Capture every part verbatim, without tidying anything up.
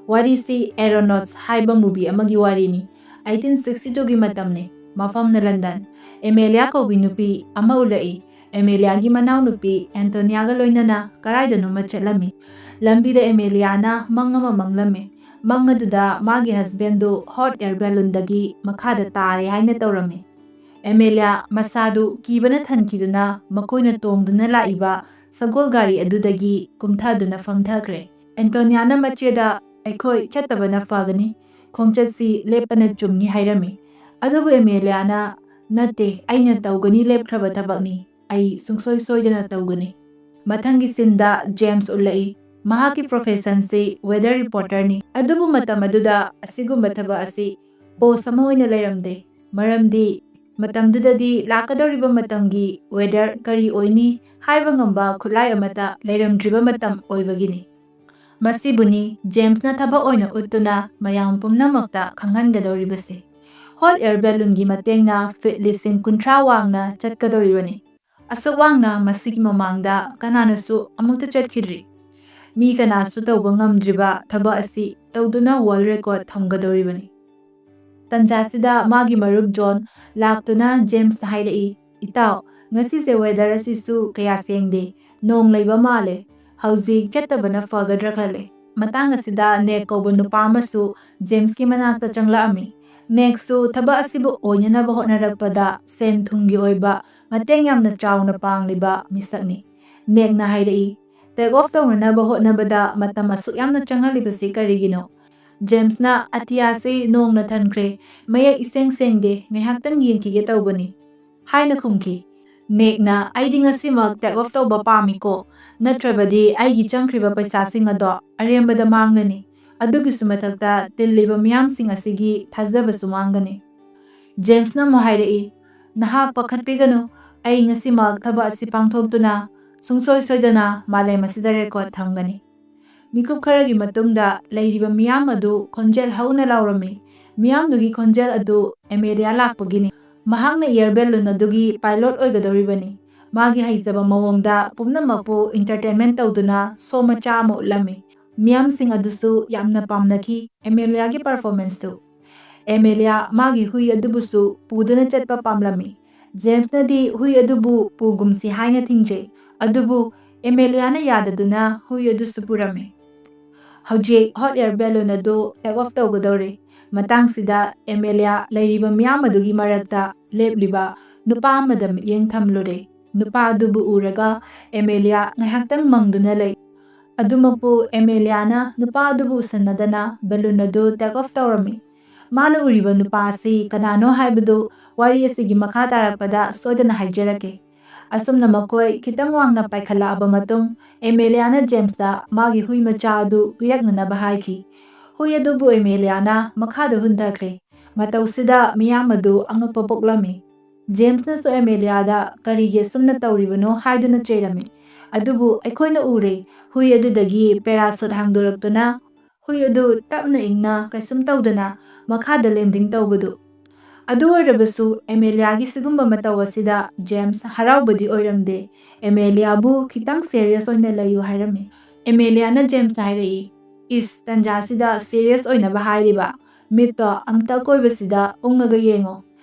ꯋꯥꯔꯤꯁꯤ Aeronauts ꯍꯥꯏꯕ movie ꯑꯃꯒꯤ ꯋꯥꯔꯤꯅꯤ꯫ ꯑꯩꯠꯇꯤꯟ ꯁꯤꯛꯁꯇꯤ ꯇꯨꯒꯤ ꯃꯇꯝꯅꯤ꯫ ꯃꯐꯝꯅ ꯂꯟꯗꯟ꯫ ꯑꯦꯃꯦꯂꯤꯌꯥ ꯀꯧꯕꯤ ꯅꯨꯄꯤ ꯑꯃ ꯎꯠꯂꯛꯏ꯫ ꯑꯦꯃꯦꯂꯤꯌꯥꯒꯤ ꯃꯅꯥꯎꯅꯨꯄꯤ ꯑꯦꯟꯇꯣꯅꯤꯌꯥꯒ ꯂꯣꯏꯅꯅ ꯀꯔꯥꯏꯗꯅꯣꯃ ꯆꯠꯂꯝꯃꯤ꯫ ꯂꯝꯕꯤꯗ ꯑꯦꯃꯦꯂꯤꯌꯥꯅ ꯃꯪ ꯑꯃ ꯃꯪꯂꯝꯃꯤ꯫ ꯃꯪ ꯑꯗꯨꯗ ꯃꯥꯒꯤ husbandꯗꯨ hot air balloonꯗꯒꯤ ꯃꯈꯥꯗ ꯇꯥꯔꯦ ꯍꯥꯏꯅ ꯇꯧꯔꯝꯃꯤ꯫ ꯑꯦꯃꯦꯂꯤꯌꯥ ꯃꯁꯥꯗꯨ ꯀꯤꯕꯅ ꯊꯟꯈꯤꯗꯨꯅ ꯃꯈꯣꯏꯅ ꯇꯣꯡꯗꯨꯅ ꯂꯥꯛꯏꯕ ꯁꯒꯣꯜ ꯒꯥꯔꯤ ꯑꯗꯨꯗꯒꯤ ꯀꯨꯝꯊꯗꯨꯅ ꯐꯝꯊꯈ꯭ꯔꯦ꯫ ꯑꯦꯟꯇꯣꯅꯤꯌꯥꯅ ꯃꯆꯦꯗ, "ꯑꯩꯈꯣꯏ ꯆꯠꯇꯕꯅ ꯐꯒꯅꯤ, ꯈꯣꯡꯆꯠꯁꯤ ꯂꯦꯞꯄꯅ ꯆꯨꯝꯅꯤ" ꯍꯥꯏꯔꯝꯃꯤ꯫ ꯑꯗꯨꯕꯨ ꯑꯦꯃꯦꯂꯤꯌꯥꯅ, "ꯅꯠꯇꯦ, ꯑꯩꯅ ꯇꯧꯒꯅꯤ ꯂꯦꯞꯈ꯭ꯔꯕ ꯊꯕꯛꯅꯤ, ꯑꯩ ꯁꯨꯡꯁꯣꯏ ꯁꯣꯏꯗꯅ ꯇꯧꯒꯅꯤ"꯫ ꯃꯊꯪꯒꯤ sceneꯗ ꯖꯦꯝꯁ ꯎꯠꯂꯛꯏ꯫ ꯃꯍꯥꯛꯀꯤ professionꯁꯤ weather reporterꯅꯤ꯫ ꯑꯗꯨꯕꯨ ꯃꯇꯝ ꯑꯗꯨꯗ ꯑꯁꯤꯒꯨꯝꯕ ꯊꯕꯛ ꯑꯁꯤ post ꯑꯃ ꯑꯣꯏꯅ ꯂꯩꯔꯝꯗꯦ, ꯃꯔꯝꯗꯤ ꯃꯇꯝꯗꯨꯗꯗꯤ ꯂꯥꯛꯀꯗꯧꯔꯤꯕ ꯃꯇꯝꯒꯤ weather ꯀꯔꯤ ꯑꯣꯏꯅꯤ ꯍꯥꯏꯕ ꯉꯝꯕ ꯈꯨꯠꯂꯥꯏ ꯑꯃꯠꯇ ꯂꯩꯔꯝꯗ꯭ꯔꯤꯕ ꯃꯇꯝ ꯑꯣꯏꯕꯒꯤꯅꯤ꯫ ꯃꯁꯤꯕꯨꯅꯤ ꯖꯦꯝꯁꯅ ꯊꯕꯛ ꯑꯣꯏꯅ ꯎꯠꯇꯨꯅ ꯃꯌꯥꯝ ꯄꯨꯝꯅꯃꯛꯇ ꯈꯪꯍꯟꯒꯗꯧꯔꯤꯕꯁꯤ꯫ Hot air balloonꯒꯤ ꯃꯇꯦꯡꯅ feet ꯂꯤꯁꯤꯡ ꯀꯨꯟꯊ꯭ꯔꯥ ꯋꯥꯡꯅ ꯆꯠꯀꯗꯧꯔꯤꯕꯅꯤ꯫ ꯑꯁꯨꯛ ꯋꯥꯡꯅ ꯃꯁꯤꯒꯤ ꯃꯃꯥꯡꯗ ꯀꯅꯥꯅꯁꯨ ꯑꯃꯨꯛꯇ ꯆꯠꯈꯤꯗ꯭ꯔꯤ꯫ ꯃꯤ ꯀꯅꯥꯁꯨ ꯇꯧꯕ ꯉꯝꯗ꯭ꯔꯤꯕ ꯊꯕꯛ ꯑꯁꯤ ꯇꯧꯗꯨꯅ world record ꯊꯝꯒꯗꯧꯔꯤꯕꯅꯤ꯫ ꯇꯟꯖꯥꯁꯤꯗ ꯃꯥꯒꯤ ꯃꯔꯨꯞ ꯖꯣꯟ ꯂꯥꯛꯇꯨꯅ ꯖꯦꯝꯁꯇ ꯍꯥꯏꯔꯛꯏ, "ꯏꯇꯥꯎ, ꯉꯁꯤꯁꯦ weather ꯑꯁꯤꯁꯨ ꯀꯌꯥ ꯁꯦꯡꯗꯦ, ꯅꯣꯡ ꯂꯩꯕ ꯃꯥꯜꯂꯦ꯫ ꯍꯧꯖꯤꯛ ꯆꯠꯇꯕꯅ ꯐꯒꯗ꯭ꯔꯥ ꯈꯜꯂꯦ"꯫ ꯃꯇꯥꯡ ꯑꯁꯤꯗ ꯅꯦꯛ ꯀꯧꯕ ꯅꯨꯄꯥ ꯑꯃꯁꯨ ꯖꯦꯝꯁꯀꯤ ꯃꯅꯥꯛꯇ ꯆꯪꯂꯛꯑꯝꯃꯤ꯫ ꯅꯦꯛꯁꯨ ꯊꯕꯛ ꯑꯁꯤꯕꯨ ꯑꯣꯏꯅꯅꯕ ꯍꯣꯠꯅꯔꯛꯄꯗ ꯁꯦꯟ ꯊꯨꯝꯒꯤ ꯑꯣꯏꯕ ꯃꯇꯦꯡ ꯌꯥꯝꯅ ꯆꯥꯎꯅ ꯄꯥꯡꯂꯤꯕ ꯃꯤꯁꯛꯅꯤ꯫ ꯅꯦꯛꯅ ꯍꯥꯏꯔꯛꯏ, "Take off ꯇꯧꯅꯅꯕ ꯍꯣꯠꯅꯕꯗ ꯃꯇꯝ ꯑꯁꯨꯛ ꯌꯥꯝꯅ ꯆꯪꯍꯜꯂꯤꯕꯁꯤ ꯀꯔꯤꯒꯤꯅꯣ?" ꯖꯦꯝꯁꯅ, "ꯑꯇꯤꯌꯥꯁꯤ ꯅꯣꯡꯅ ꯊꯟꯈ꯭ꯔꯦ, ꯃꯌꯦꯛ ꯏꯁꯦꯡ ꯁꯦꯡꯗꯦ, ꯉꯥꯏꯍꯥꯛꯇꯪ ꯌꯦꯡꯈꯤꯒꯦ ꯇꯧꯕꯅꯤ" ꯍꯥꯏꯅ ꯈꯨꯝꯈꯤ꯫ ꯅꯦꯛꯅ, "ꯑꯩꯗꯤ ꯉꯁꯤꯃꯛ take off ꯇꯧꯕ ꯄꯥꯝꯃꯤꯀꯣ, ꯅꯠꯇ꯭ꯔꯕꯗꯤ ꯑꯩꯒꯤ ꯆꯪꯈ꯭ꯔꯤꯕ ꯄꯩꯁꯥꯁꯤꯡ ꯑꯗꯣ ꯑꯔꯦꯝꯕꯗ ꯃꯥꯡꯂꯅꯤ꯫ ꯑꯗꯨꯒꯤꯁꯨ ꯃꯊꯛꯇ ꯇꯤꯜꯂꯤꯕ ꯃꯤꯌꯥꯝꯁꯤꯡ ꯑꯁꯤꯒꯤ ꯊꯥꯖꯕꯁꯨ ꯃꯥꯡꯒꯅꯤ"꯫ ꯖꯦꯝꯁꯅ ꯑꯃꯨꯛ ꯍꯥꯏꯔꯛꯏ, "ꯅꯍꯥꯛ ꯄꯥꯈꯠꯄꯤꯒꯅꯨ, ꯑꯩ ꯉꯁꯤꯃꯛ ꯊꯕꯛ ꯑꯁꯤ ꯄꯥꯡꯊꯣꯛꯇꯨꯅ ꯁꯨꯡꯁꯣꯏ ꯁꯣꯏꯗꯅ ꯃꯥꯂꯦꯝ ꯑꯁꯤꯗ record ꯊꯝꯒꯅꯤ"꯫ ꯃꯤꯀꯨꯞ ꯈꯔꯒꯤ ꯃꯇꯨꯡꯗ ꯂꯩꯔꯤꯕ ꯃꯤꯌꯥꯝ ꯑꯗꯨ ꯈꯣꯟꯖꯦꯜ ꯍꯧꯅ ꯂꯥꯎꯔꯝꯃꯤ꯫ ꯃꯤꯌꯥꯝꯗꯨꯒꯤ ꯈꯣꯟꯖꯦꯜ ꯑꯗꯨ ꯑꯦꯃꯦꯂꯤꯌꯥ ꯂꯥꯛꯄꯒꯤꯅꯤ꯫ ꯃꯍꯥꯛꯅ air balloon ꯑꯗꯨꯒꯤ pilot ꯑꯣꯏꯒꯗꯧꯔꯤꯕꯅꯤ꯫ ꯃꯥꯒꯤ ꯍꯩꯖꯕ ꯃꯑꯣꯡꯗ ꯄꯨꯝꯅꯃꯛꯄꯨ entertainment ꯇꯧꯗꯨꯅ show ꯃꯆꯥ ꯑꯃ ꯎꯠꯂꯝꯃꯤ꯫ ꯃꯤꯌꯥꯝꯁꯤꯡ ꯑꯗꯨꯁꯨ ꯌꯥꯝꯅ ꯄꯥꯝꯅꯈꯤ ꯑꯦꯃꯦꯂꯤꯌꯥꯒꯤ performanceꯇꯨ꯫ ꯑꯦꯃꯦꯂꯤꯌꯥ ꯃꯥꯒꯤ ꯍꯨꯏ ꯑꯗꯨꯕꯨꯁꯨ ꯄꯨꯗꯨꯅ ꯆꯠꯄ ꯄꯥꯝꯂꯝꯃꯤ꯫ ꯖꯦꯝꯁꯅꯗꯤ ꯍꯨꯏ ꯑꯗꯨꯕꯨ ꯄꯨꯒꯨꯝꯁꯤ ꯍꯥꯏꯅ ꯊꯤꯡꯖꯩ, ꯑꯗꯨꯕꯨ ꯑꯦꯃꯦꯂꯤꯌꯥꯅ ꯌꯥꯗꯗꯨꯅ ꯍꯨꯏ ꯑꯗꯨꯁꯨ ꯄꯨꯔꯝꯃꯤ꯫ ꯍꯧꯖꯤꯛ hot air balloon ꯑꯗꯨ take off ꯇꯧꯒꯗꯧꯔꯦ꯫ ꯃꯇꯥꯡꯁꯤꯗ ꯑꯦꯃꯦꯂꯤꯌꯥ ꯂꯩꯔꯤꯕ ꯃꯤꯌꯥꯝ ꯑꯗꯨꯒꯤ ꯃꯔꯛꯇ ꯂꯦꯞꯂꯤꯕ ꯅꯨꯄꯥ ꯑꯃꯗ ꯃꯤꯠꯌꯦꯡ ꯊꯝꯂꯨꯔꯦ꯫ ꯅꯨꯄꯥ ꯑꯗꯨꯕꯨ ꯎꯔꯒ ꯑꯦꯃꯦꯂꯤꯌꯥ ꯉꯥꯏꯍꯥꯛꯇꯪ ꯃꯪꯗꯨꯅ ꯂꯩ꯫ ꯑꯗꯨꯃꯛꯄꯨ ꯑꯦꯃꯦꯂꯤꯌꯥꯅ ꯅꯨꯄꯥ ꯑꯗꯨꯕꯨ ꯎꯁꯟꯅꯗꯅ balloon ꯑꯗꯨ take off ꯇꯧꯔꯝꯃꯤ꯫ ꯃꯥꯅ ꯎꯔꯤꯕ ꯅꯨꯄꯥ ꯑꯁꯤ ꯀꯅꯥꯅꯣ ꯍꯥꯏꯕꯗꯨ ꯋꯥꯔꯤ ꯑꯁꯤꯒꯤ ꯃꯈꯥ ꯇꯥꯔꯛꯄꯗ ꯁꯣꯏꯗꯅ ꯍꯥꯏꯖꯔꯛꯀꯦ꯫ ꯑꯁꯨꯝꯅ ꯃꯈꯣꯏ ꯈꯤꯇꯪ ꯋꯥꯡꯅ ꯄꯥꯏꯈꯠꯂꯛꯂꯕ ꯃꯇꯨꯡ, ꯑꯦꯃꯦꯂꯤꯌꯥꯅ ꯖꯦꯝꯁꯇ ꯃꯥꯒꯤ ꯍꯨꯏ ꯃꯆꯥ ꯑꯗꯨ ꯄꯤꯔꯛꯅꯅꯕ ꯍꯥꯏꯈꯤ꯫ ꯍꯨꯏ ꯑꯗꯨꯕꯨ ꯑꯦꯃꯦꯂꯤꯌꯥꯅ ꯃꯈꯥꯗ ꯍꯨꯟꯊꯈ꯭ꯔꯦ꯫ ꯃꯇꯧꯁꯤꯗ ꯃꯤꯌꯥꯝ ꯑꯗꯨ ꯑꯉꯛꯄ ꯄꯣꯛꯂꯝꯃꯤ꯫ ꯖꯦꯝꯁꯅꯁꯨ ꯑꯦꯃꯦꯂꯤꯌꯥꯗ ꯀꯔꯤꯒꯤ ꯑꯁꯨꯝꯅ ꯇꯧꯔꯤꯕꯅꯣ ꯍꯥꯏꯗꯨꯅ ꯆꯩꯔꯝꯃꯤ꯫ ꯑꯗꯨꯕꯨ ꯑꯩꯈꯣꯏꯅ ꯎꯔꯦ, ꯍꯨꯏ ꯑꯗꯨꯗꯒꯤ parachute ꯍꯥꯡꯗꯣꯔꯛꯇꯨꯅ ꯍꯨꯏ ꯑꯗꯨ ꯇꯞꯅ ꯏꯪꯅ ꯀꯩꯁꯨꯝ ꯇꯧꯗꯅ ꯃꯈꯥꯗ landing ꯇꯧꯕꯗꯨ꯫ ꯑꯗꯨ ꯑꯣꯏꯔꯕꯁꯨ ꯑꯦꯃꯦꯂꯤꯌꯥꯒꯤ ꯁꯤꯒꯨꯝꯕ ꯃꯇꯧ ꯑꯁꯤꯗ ꯖꯦꯝꯁ ꯍꯔꯥꯎꯕꯗꯤ ꯑꯣꯏꯔꯝꯗꯦ꯫ ꯑꯦꯃꯦꯂꯤꯌꯥꯕꯨ ꯈꯤꯇꯪ serious ꯑꯣꯏꯅ ꯂꯩꯌꯨ ꯍꯥꯏꯔꯝꯃꯤ꯫ ꯑꯦꯃꯦꯂꯤꯌꯥꯅ ꯖꯦꯝꯁꯇ ꯍꯥꯏꯔꯛꯏ, "ꯏꯁ, ꯇꯟꯖꯥꯁꯤꯗ serious ꯑꯣꯏꯅꯕ ꯍꯥꯏꯔꯤꯕ? ꯃꯤꯠꯇꯣ ꯑꯝꯇ ꯑꯀꯣꯏꯕꯁꯤꯗ ꯎꯪꯉꯒ ꯌꯦꯡꯉꯣ꯫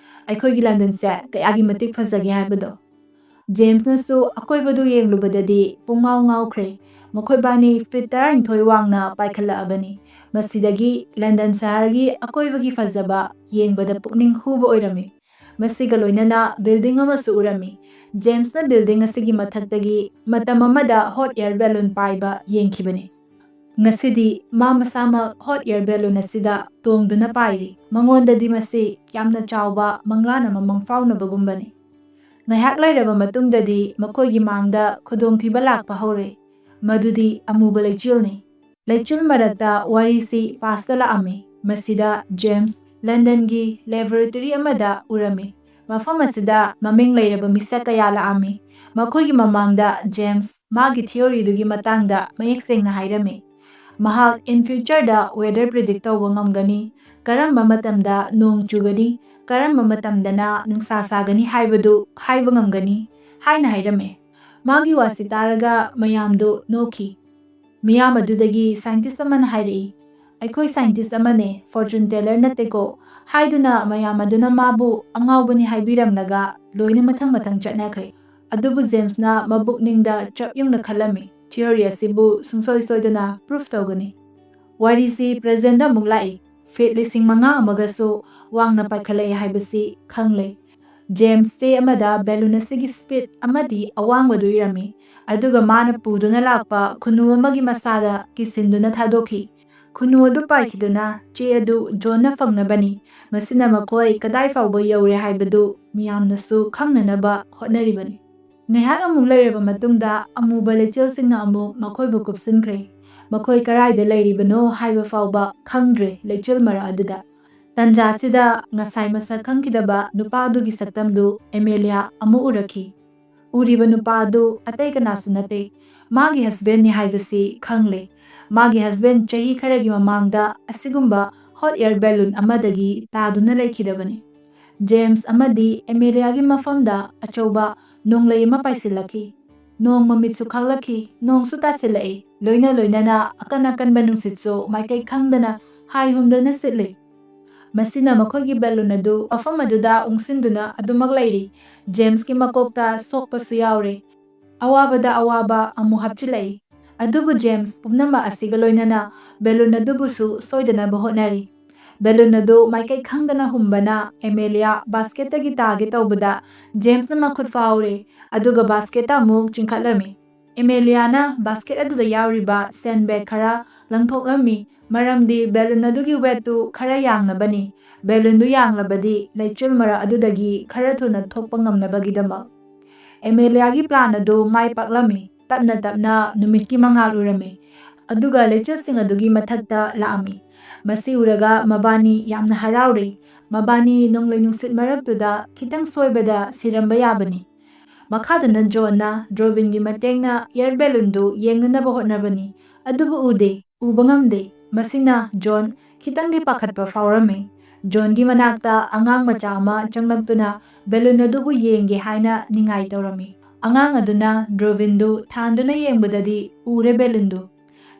ꯑꯩꯈꯣꯏꯒꯤ ꯂꯟꯗꯟꯁꯦ ꯀꯌꯥꯒꯤ ꯃꯇꯤꯛ ꯐꯖꯒꯦ ꯍꯥꯏꯕꯗꯣ!" ꯖꯦꯝꯁꯅꯁꯨ ꯑꯀꯣꯏꯕꯗꯨ ꯌꯦꯡꯂꯨꯕꯗꯗꯤ ꯄꯨꯡꯉꯥꯎ ꯉꯥꯎꯈ꯭ꯔꯦ꯫ ꯃꯈꯣꯏꯕꯥꯅꯤ feet ꯇꯔꯥꯅꯤꯊꯣꯏ ꯋꯥꯡꯅ ꯄꯥꯏꯈꯠꯂꯛꯂꯕꯅꯤ꯫ ꯃꯁꯤꯗꯒꯤ ꯂꯟꯗꯟ ꯁꯍꯔꯒꯤ ꯑꯀꯣꯏꯕꯒꯤ ꯐꯖꯕ ꯌꯦꯡꯕꯗ ꯄꯨꯛꯅꯤꯡ ꯍꯨꯕ ꯑꯣꯏꯔꯝꯃꯤ꯫ ꯃꯁꯤꯒ ꯂꯣꯏꯅꯅ building ꯑꯃꯁꯨ ꯎꯔꯝꯃꯤ꯫ ꯖꯦꯝꯁꯅ building ꯑꯁꯤꯒꯤ ꯃꯊꯛꯇꯒꯤ ꯃꯇꯝ ꯑꯃꯗ hot air balloon ꯄꯥꯏꯕ ꯌꯦꯡꯈꯤꯕꯅꯤ꯫ ꯉꯁꯤꯗꯤ ꯃꯥ ꯃꯁꯥꯃꯛ hot air balloon ꯑꯁꯤꯗ ꯇꯣꯡꯗꯨꯅ ꯄꯥꯏꯔꯤ꯫ ꯃꯉꯣꯟꯗꯗꯤ ꯃꯁꯤ ꯌꯥꯝꯅ ꯆꯥꯎꯕ ꯃꯪꯂꯥꯟ ꯑꯃ ꯃꯪꯐꯥꯎꯅꯕꯒꯨꯝꯕꯅꯤ꯫ ꯉꯥꯏꯍꯥꯛ ꯂꯩꯔꯕ ꯃꯇꯨꯡꯗꯗꯤ ꯃꯈꯣꯏꯒꯤ ꯃꯥꯡꯗ ꯈꯨꯗꯣꯡꯊꯤꯕ ꯂꯥꯛꯄ ꯍꯧꯔꯦ꯫ ꯃꯗꯨꯗꯤ ꯑꯃꯨꯕ ꯂꯩꯆꯤꯜꯅꯤ꯫ ꯂꯩꯆꯤꯜ ꯃꯔꯛꯇ ꯋꯥꯔꯤꯁꯤ ꯄꯥꯁꯇ ꯂꯥꯛꯂꯝꯃꯤ꯫ ꯃꯁꯤꯗ ꯖꯦꯝꯁ ꯂꯟꯗꯟꯒꯤ laboratory ꯑꯃꯗ ꯎꯔꯝꯃꯤ꯫ ꯃꯐꯝ ꯑꯁꯤꯗ ꯃꯃꯤꯡ ꯂꯩꯔꯕ ꯃꯤꯁꯛ ꯀꯌꯥ ꯂꯥꯛꯂꯝꯃꯤ꯫ ꯃꯈꯣꯏꯒꯤ ꯃꯃꯥꯡꯗ ꯖꯦꯝꯁ ꯃꯥꯒꯤ theoryꯗꯨꯒꯤ ꯃꯇꯥꯡꯗ ꯃꯌꯦꯛ ꯁꯦꯡꯅ ꯍꯥꯏꯔꯝꯃꯤ꯫ ꯃꯍꯥꯛ in futureꯗ weather predict ꯇꯧꯕ ꯉꯝꯒꯅꯤ, ꯀꯔꯝꯕ ꯃꯇꯝꯗ ꯅꯣꯡ ꯆꯨꯒꯅꯤ, ꯀꯔꯝꯕ ꯃꯇꯝꯗꯅ ꯅꯨꯡꯁꯥ ꯁꯥꯒꯅꯤ ꯍꯥꯏꯕꯗꯨ ꯍꯥꯏꯕ ꯉꯝꯒꯅꯤ ꯍꯥꯏꯅ ꯍꯥꯏꯔꯝꯃꯤ꯫ ꯃꯥꯒꯤ ꯋꯥꯁꯤ ꯇꯥꯔꯒ ꯃꯌꯥꯝꯗꯨ ꯅꯣꯛꯈꯤ꯫ ꯃꯤꯌꯥꯝ ꯑꯗꯨꯗꯒꯤ scientist ꯑꯃꯅ ꯍꯥꯏꯔꯛꯏ, "ꯑꯩꯈꯣꯏ scientist ꯑꯃꯅꯦ, fortune teller ꯅꯠꯇꯦꯀꯣ" ꯍꯥꯏꯗꯨꯅ ꯃꯌꯥꯝ ꯑꯗꯨꯅ ꯃꯥꯕꯨ ꯑꯉꯥꯎꯕꯅꯤ ꯍꯥꯏꯕꯤꯔꯝꯂꯒ ꯂꯣꯏꯅ ꯃꯊꯪ ꯃꯊꯪ ꯆꯠꯅꯈ꯭ꯔꯦ꯫ ꯑꯗꯨꯕꯨ ꯖꯦꯝꯁꯅ ꯃꯕꯨꯛꯅꯤꯡꯗ ꯆꯞ ꯌꯨꯡꯅ ꯈꯜꯂꯝꯃꯤ, "Theory ꯑꯁꯤꯕꯨ ꯁꯨꯡꯁꯣꯏ ꯁꯣꯏꯗꯅ proof ꯇꯧꯒꯅꯤ"꯫ ꯋꯥꯔꯤꯁꯤ present ꯑꯃꯨꯛ ꯂꯥꯛꯏ꯫ ꯐꯤꯠ ꯂꯤꯁꯤꯡ ꯃꯉꯥ ꯑꯃꯒꯁꯨ ꯋꯥꯡꯅ ꯄꯥꯏꯈꯠꯂꯛꯏ ꯍꯥꯏꯕꯁꯤ ꯈꯪꯂꯦ꯫ ꯖꯦꯝꯁ ꯆꯦ ꯑꯃꯗ balloon ꯑꯁꯤꯒꯤ speed ꯑꯃꯗꯤ ꯑꯋꯥꯡꯕꯗꯨ ꯏꯔꯝꯃꯤ꯫ ꯑꯗꯨꯒ ꯃꯥꯅ ꯄꯨꯗꯨꯅ ꯂꯥꯛꯄ ꯈꯨꯅꯨ ꯑꯃꯒꯤ ꯃꯁꯥꯗ ꯀꯤꯁꯤꯟꯗꯨꯅ ꯊꯥꯗꯣꯛꯈꯤ꯫ ꯈꯨꯅꯨ ꯑꯗꯨ ꯄꯥꯏꯈꯤꯗꯨꯅ ꯆꯦ ꯑꯗꯨ ꯖꯣꯟꯅ ꯐꯪꯅꯕꯅꯤ꯫ ꯃꯁꯤꯅ ꯃꯈꯣꯏ ꯀꯗꯥꯏ ꯐꯥꯎꯕ ꯌꯧꯔꯦ ꯍꯥꯏꯕꯗꯨ ꯃꯤꯌꯥꯝꯅꯁꯨ ꯈꯪꯅꯅꯕ ꯍꯣꯠꯅꯔꯤꯕꯅꯤ꯫ ꯉꯥꯏꯍꯥꯛ ꯑꯃꯨꯛ ꯂꯩꯔꯕ ꯃꯇꯨꯡꯗ ꯑꯃꯨꯕ ꯂꯩꯆꯤꯜꯁꯤꯡꯅ ꯑꯃꯨꯛ ꯃꯈꯣꯏꯕꯨ ꯀꯨꯞꯁꯤꯟꯈ꯭ꯔꯦ꯫ ꯃꯈꯣꯏ ꯀꯗꯥꯏꯗ ꯂꯩꯔꯤꯕꯅꯣ ꯍꯥꯏꯕ ꯐꯥꯎꯕ ꯈꯪꯗ꯭ꯔꯦ ꯂꯩꯆꯤꯜ ꯃꯔꯛ ꯑꯗꯨꯗ꯫ ꯇꯟꯖꯥꯁꯤꯗ ꯉꯁꯥꯏ ꯃꯁꯛ ꯈꯪꯈꯤꯗꯕ ꯅꯨꯄꯥ ꯑꯗꯨꯒꯤ ꯁꯛꯇꯝꯗꯨ ꯑꯦꯃꯦꯂꯤꯌꯥ ꯑꯃꯨꯛ ꯎꯔꯛꯈꯤ꯫ ꯎꯔꯤꯕ ꯅꯨꯄꯥ ꯑꯗꯨ ꯑꯇꯩ ꯀꯅꯥꯁꯨ ꯅꯠꯇꯦ, ꯃꯥꯒꯤ husbandꯅꯤ ꯍꯥꯏꯕꯁꯤ ꯈꯪꯂꯦ꯫ ꯃꯥꯒꯤ husband ꯆꯍꯤ ꯈꯔꯒꯤ ꯃꯃꯥꯡꯗ ꯑꯁꯤꯒꯨꯝꯕ hot air balloon ꯑꯃꯗꯒꯤ ꯇꯥꯗꯨꯅ ꯂꯩꯈꯤꯗꯕꯅꯤ꯫ ꯖꯦꯝꯁ ꯑꯃꯗꯤ ꯑꯦꯃꯦꯂꯤꯌꯥꯒꯤ ꯃꯐꯝꯗ ꯑꯆꯧꯕ ꯅꯣꯡꯂꯩ ꯑꯃ ꯄꯥꯏꯁꯤꯜꯂꯛꯈꯤ꯫ ꯅꯣꯡ ꯃꯃꯤꯠꯁꯨ ꯈꯥꯛꯂꯛꯈꯤ, ꯅꯣꯡꯁꯨ ꯇꯥꯁꯤꯜꯂꯛꯏ, ꯂꯣꯏꯅ ꯂꯣꯏꯅꯅ ꯑꯀꯟ ꯑꯀꯟꯕ ꯅꯨꯡꯁꯤꯠꯁꯨ ꯃꯥꯏꯀꯩ ꯈꯪꯗꯅ ꯍꯥꯏ ꯍꯨꯝꯗꯅ ꯁꯤꯠꯂꯤ꯫ ꯃꯁꯤꯅ ꯃꯈꯣꯏꯒꯤ balloon ꯑꯗꯨ ꯃꯐꯝ ꯑꯗꯨꯗ ꯎꯪꯁꯤꯟꯗꯨꯅ ꯑꯗꯨꯃꯛ ꯂꯩꯔꯤ꯫ ꯖꯦꯝꯁꯀꯤ ꯃꯀꯣꯛꯇ ꯁꯣꯛꯄꯁꯨ ꯌꯥꯎꯔꯦ꯫ ꯑꯋꯥꯕꯗ ꯑꯋꯥꯕ ꯑꯃꯨꯛ ꯍꯥꯞꯆꯤꯜꯂꯛꯏ꯫ ꯑꯗꯨꯕꯨ ꯖꯦꯝꯁ ꯄꯨꯝꯅꯃꯛ ꯑꯁꯤꯒ ꯂꯣꯏꯅꯅ balloon ꯑꯗꯨꯕꯨꯁꯨ ꯁꯣꯏꯗꯅꯕ ꯍꯣꯠꯅꯔꯤ꯫ Balloon ꯑꯗꯨ ꯃꯥꯏꯀꯩ ꯈꯪꯗꯅ ꯍꯨꯝꯕꯅ ꯑꯦꯃꯦꯂꯤꯌꯥ basketꯇꯒꯤ ꯇꯥꯒꯦ ꯇꯧꯕꯗ ꯖꯦꯝꯁꯅ ꯃꯈꯨꯠ ꯐꯥꯍꯧꯔꯦ, ꯑꯗꯨꯒ basketꯇ ꯑꯃꯨꯛ ꯆꯤꯡꯈꯠꯂꯝꯃꯤ꯫ ꯑꯦꯃꯦꯂꯤꯌꯥꯅ basket ꯑꯗꯨꯗ ꯌꯥꯎꯔꯤꯕ sand bag ꯈꯔ ꯂꯪꯊꯣꯛꯂꯝꯃꯤ, ꯃꯔꯝꯗꯤ balloon ꯑꯗꯨꯒꯤ weightꯇꯨ ꯈꯔ ꯌꯥꯡꯅꯕꯅꯤ꯫ Balloonꯗꯨ ꯌꯥꯡꯂꯕꯗꯤ ꯂꯩꯆꯤꯜ ꯃꯔꯛ ꯑꯗꯨꯗꯒꯤ ꯈꯔ ꯊꯨꯅ ꯊꯣꯛꯄ ꯉꯝꯅꯕꯒꯤꯗꯃꯛ꯫ ꯑꯦꯃꯦꯂꯤꯌꯥꯒꯤ plan ꯑꯗꯨ ꯃꯥꯏ ꯄꯥꯛꯂꯝꯃꯤ꯫ ꯇꯞꯅ ꯇꯞꯅ ꯅꯨꯃꯤꯠꯀꯤ ꯃꯉꯥꯜ ꯎꯔꯝꯃꯤ, ꯑꯗꯨꯒ ꯂꯩꯆꯤꯜꯁꯤꯡ ꯑꯗꯨꯒꯤ ꯃꯊꯛꯇ ꯂꯥꯛꯑꯝꯃꯤ꯫ ꯃꯁꯤ ꯎꯔꯒ ꯃꯕꯥꯅꯤ ꯌꯥꯝꯅ ꯍꯔꯥꯎꯔꯦ꯫ ꯃꯕꯥꯅꯤ ꯅꯣꯡꯂꯩ ꯅꯨꯡꯁꯤꯠ ꯃꯔꯛꯇꯨꯗ ꯈꯤꯇꯪ ꯁꯣꯏꯕꯗ ꯁꯤꯔꯝꯕ ꯌꯥꯕꯅꯤ꯫ ꯃꯈꯥꯗꯅ ꯖꯣꯟꯅ ꯗ꯭ꯔꯣꯕꯤꯟꯒꯤ ꯃꯇꯦꯡꯅ air balloonꯗꯨ ꯌꯦꯡꯅꯅꯕ ꯍꯣꯠꯅꯕꯅꯤ, ꯑꯗꯨꯕꯨ ꯎꯗꯦ, ꯎꯕ ꯉꯝꯗꯦ꯫ ꯃꯁꯤꯅ ꯖꯣꯟ ꯈꯤꯇꯪꯗꯤ ꯄꯥꯈꯠꯄ ꯐꯥꯎꯔꯝꯃꯤ꯫ ꯖꯣꯟꯒꯤ ꯃꯅꯥꯛꯇ ꯑꯉꯥꯡ ꯃꯆꯥ ꯑꯃ ꯆꯪꯂꯛꯇꯨꯅ balloon ꯑꯗꯨꯕꯨ ꯌꯦꯡꯒꯦ ꯍꯥꯏꯅ ꯅꯤꯡꯉꯥꯏ ꯇꯧꯔꯝꯃꯤ꯫ ꯑꯉꯥꯡ ꯑꯗꯨꯅ ꯗ꯭ꯔꯣꯕꯤꯟꯗꯨ ꯊꯥꯟꯗꯨꯅ ꯌꯦꯡꯕꯗꯗꯤ ꯎꯔꯦ balloonꯗꯨ꯫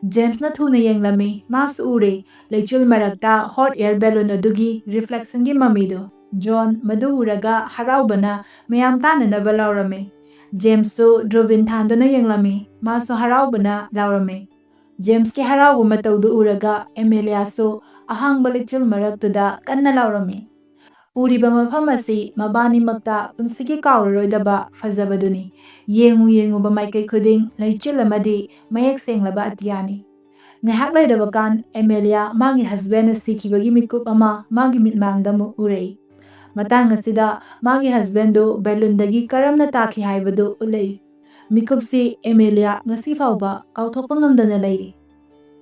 ꯖꯦꯝꯁꯅ ꯊꯨꯅ ꯌꯦꯡꯂꯝꯃꯤ꯫ ꯃꯥꯁꯨ ꯎꯔꯦ, ꯂꯩꯆꯤꯜ ꯃꯔꯛꯇ hot air balloon ꯑꯗꯨꯒꯤ reflectionꯒꯤ ꯃꯃꯤꯗꯨ꯫ ꯖꯣꯟ ꯃꯗꯨ ꯎꯔꯒ ꯍꯔꯥꯎꯕꯅ ꯃꯌꯥꯝ ꯇꯥꯅꯅꯕ ꯂꯥꯎꯔꯝꯃꯤ꯫ ꯖꯦꯝꯁꯁꯨ ꯗ꯭ꯔꯣꯕꯤꯟ ꯊꯥꯟꯗꯨꯅ ꯌꯦꯡꯂꯝꯃꯤ꯫ ꯃꯥꯁꯨ ꯍꯔꯥꯎꯕꯅ ꯂꯥꯎꯔꯝꯃꯤ꯫ ꯖꯦꯝꯁꯀꯤ ꯍꯔꯥꯎꯕ ꯃꯇꯧꯗꯨ ꯎꯔꯒ ꯑꯦꯃꯦꯂꯤꯌꯥꯁꯨ ꯑꯍꯥꯡꯕ ꯂꯩꯆꯤꯜ ꯃꯔꯛꯇꯨꯗ ꯀꯟꯅ ꯂꯥꯎꯔꯝꯃꯤ꯫ ꯎꯔꯤꯕ ꯃꯐꯝ ꯑꯁꯤ ꯃꯕꯥꯅꯤꯃꯛꯇ ꯄꯨꯟꯁꯤꯒꯤ ꯀꯥꯎꯔꯔꯣꯏꯗꯕ ꯐꯖꯕꯗꯨꯅꯤ꯫ ꯌꯦꯡꯉꯨ ꯌꯦꯡꯉꯨꯕ ꯃꯥꯏꯀꯩ ꯈꯨꯗꯤꯡ ꯂꯩꯆꯤꯜ ꯑꯃꯗꯤ ꯃꯌꯦꯛ ꯁꯦꯡꯂꯕ ꯑꯇꯤꯌꯥꯅꯤ꯫ ꯉꯥꯏꯍꯥꯛ ꯂꯩꯔꯕ ꯀꯥꯟ ꯑꯦꯃꯦꯂꯤꯌꯥ ꯃꯥꯒꯤ husbandꯅ ꯁꯤꯈꯤꯕꯒꯤ ꯃꯤꯀꯨꯞ ꯑꯃ ꯃꯥꯒꯤ ꯃꯤꯠꯃꯥꯡꯗ ꯑꯃꯨꯛ ꯎꯔꯛꯏ꯫ ꯃꯇꯥꯡ ꯑꯁꯤꯗ ꯃꯥꯒꯤ husbandꯗꯨ balloonꯗꯒꯤ ꯀꯔꯝꯅ ꯇꯥꯈꯤ ꯍꯥꯏꯕꯗꯨ ꯎꯠꯂꯛꯏ꯫ ꯃꯤꯀꯨꯞꯁꯤ ꯑꯦꯃꯦꯂꯤꯌꯥ ꯉꯁꯤ ꯐꯥꯎꯕ ꯀꯥꯎꯊꯣꯛꯄ ꯉꯝꯗꯅ ꯂꯩꯔꯤ꯫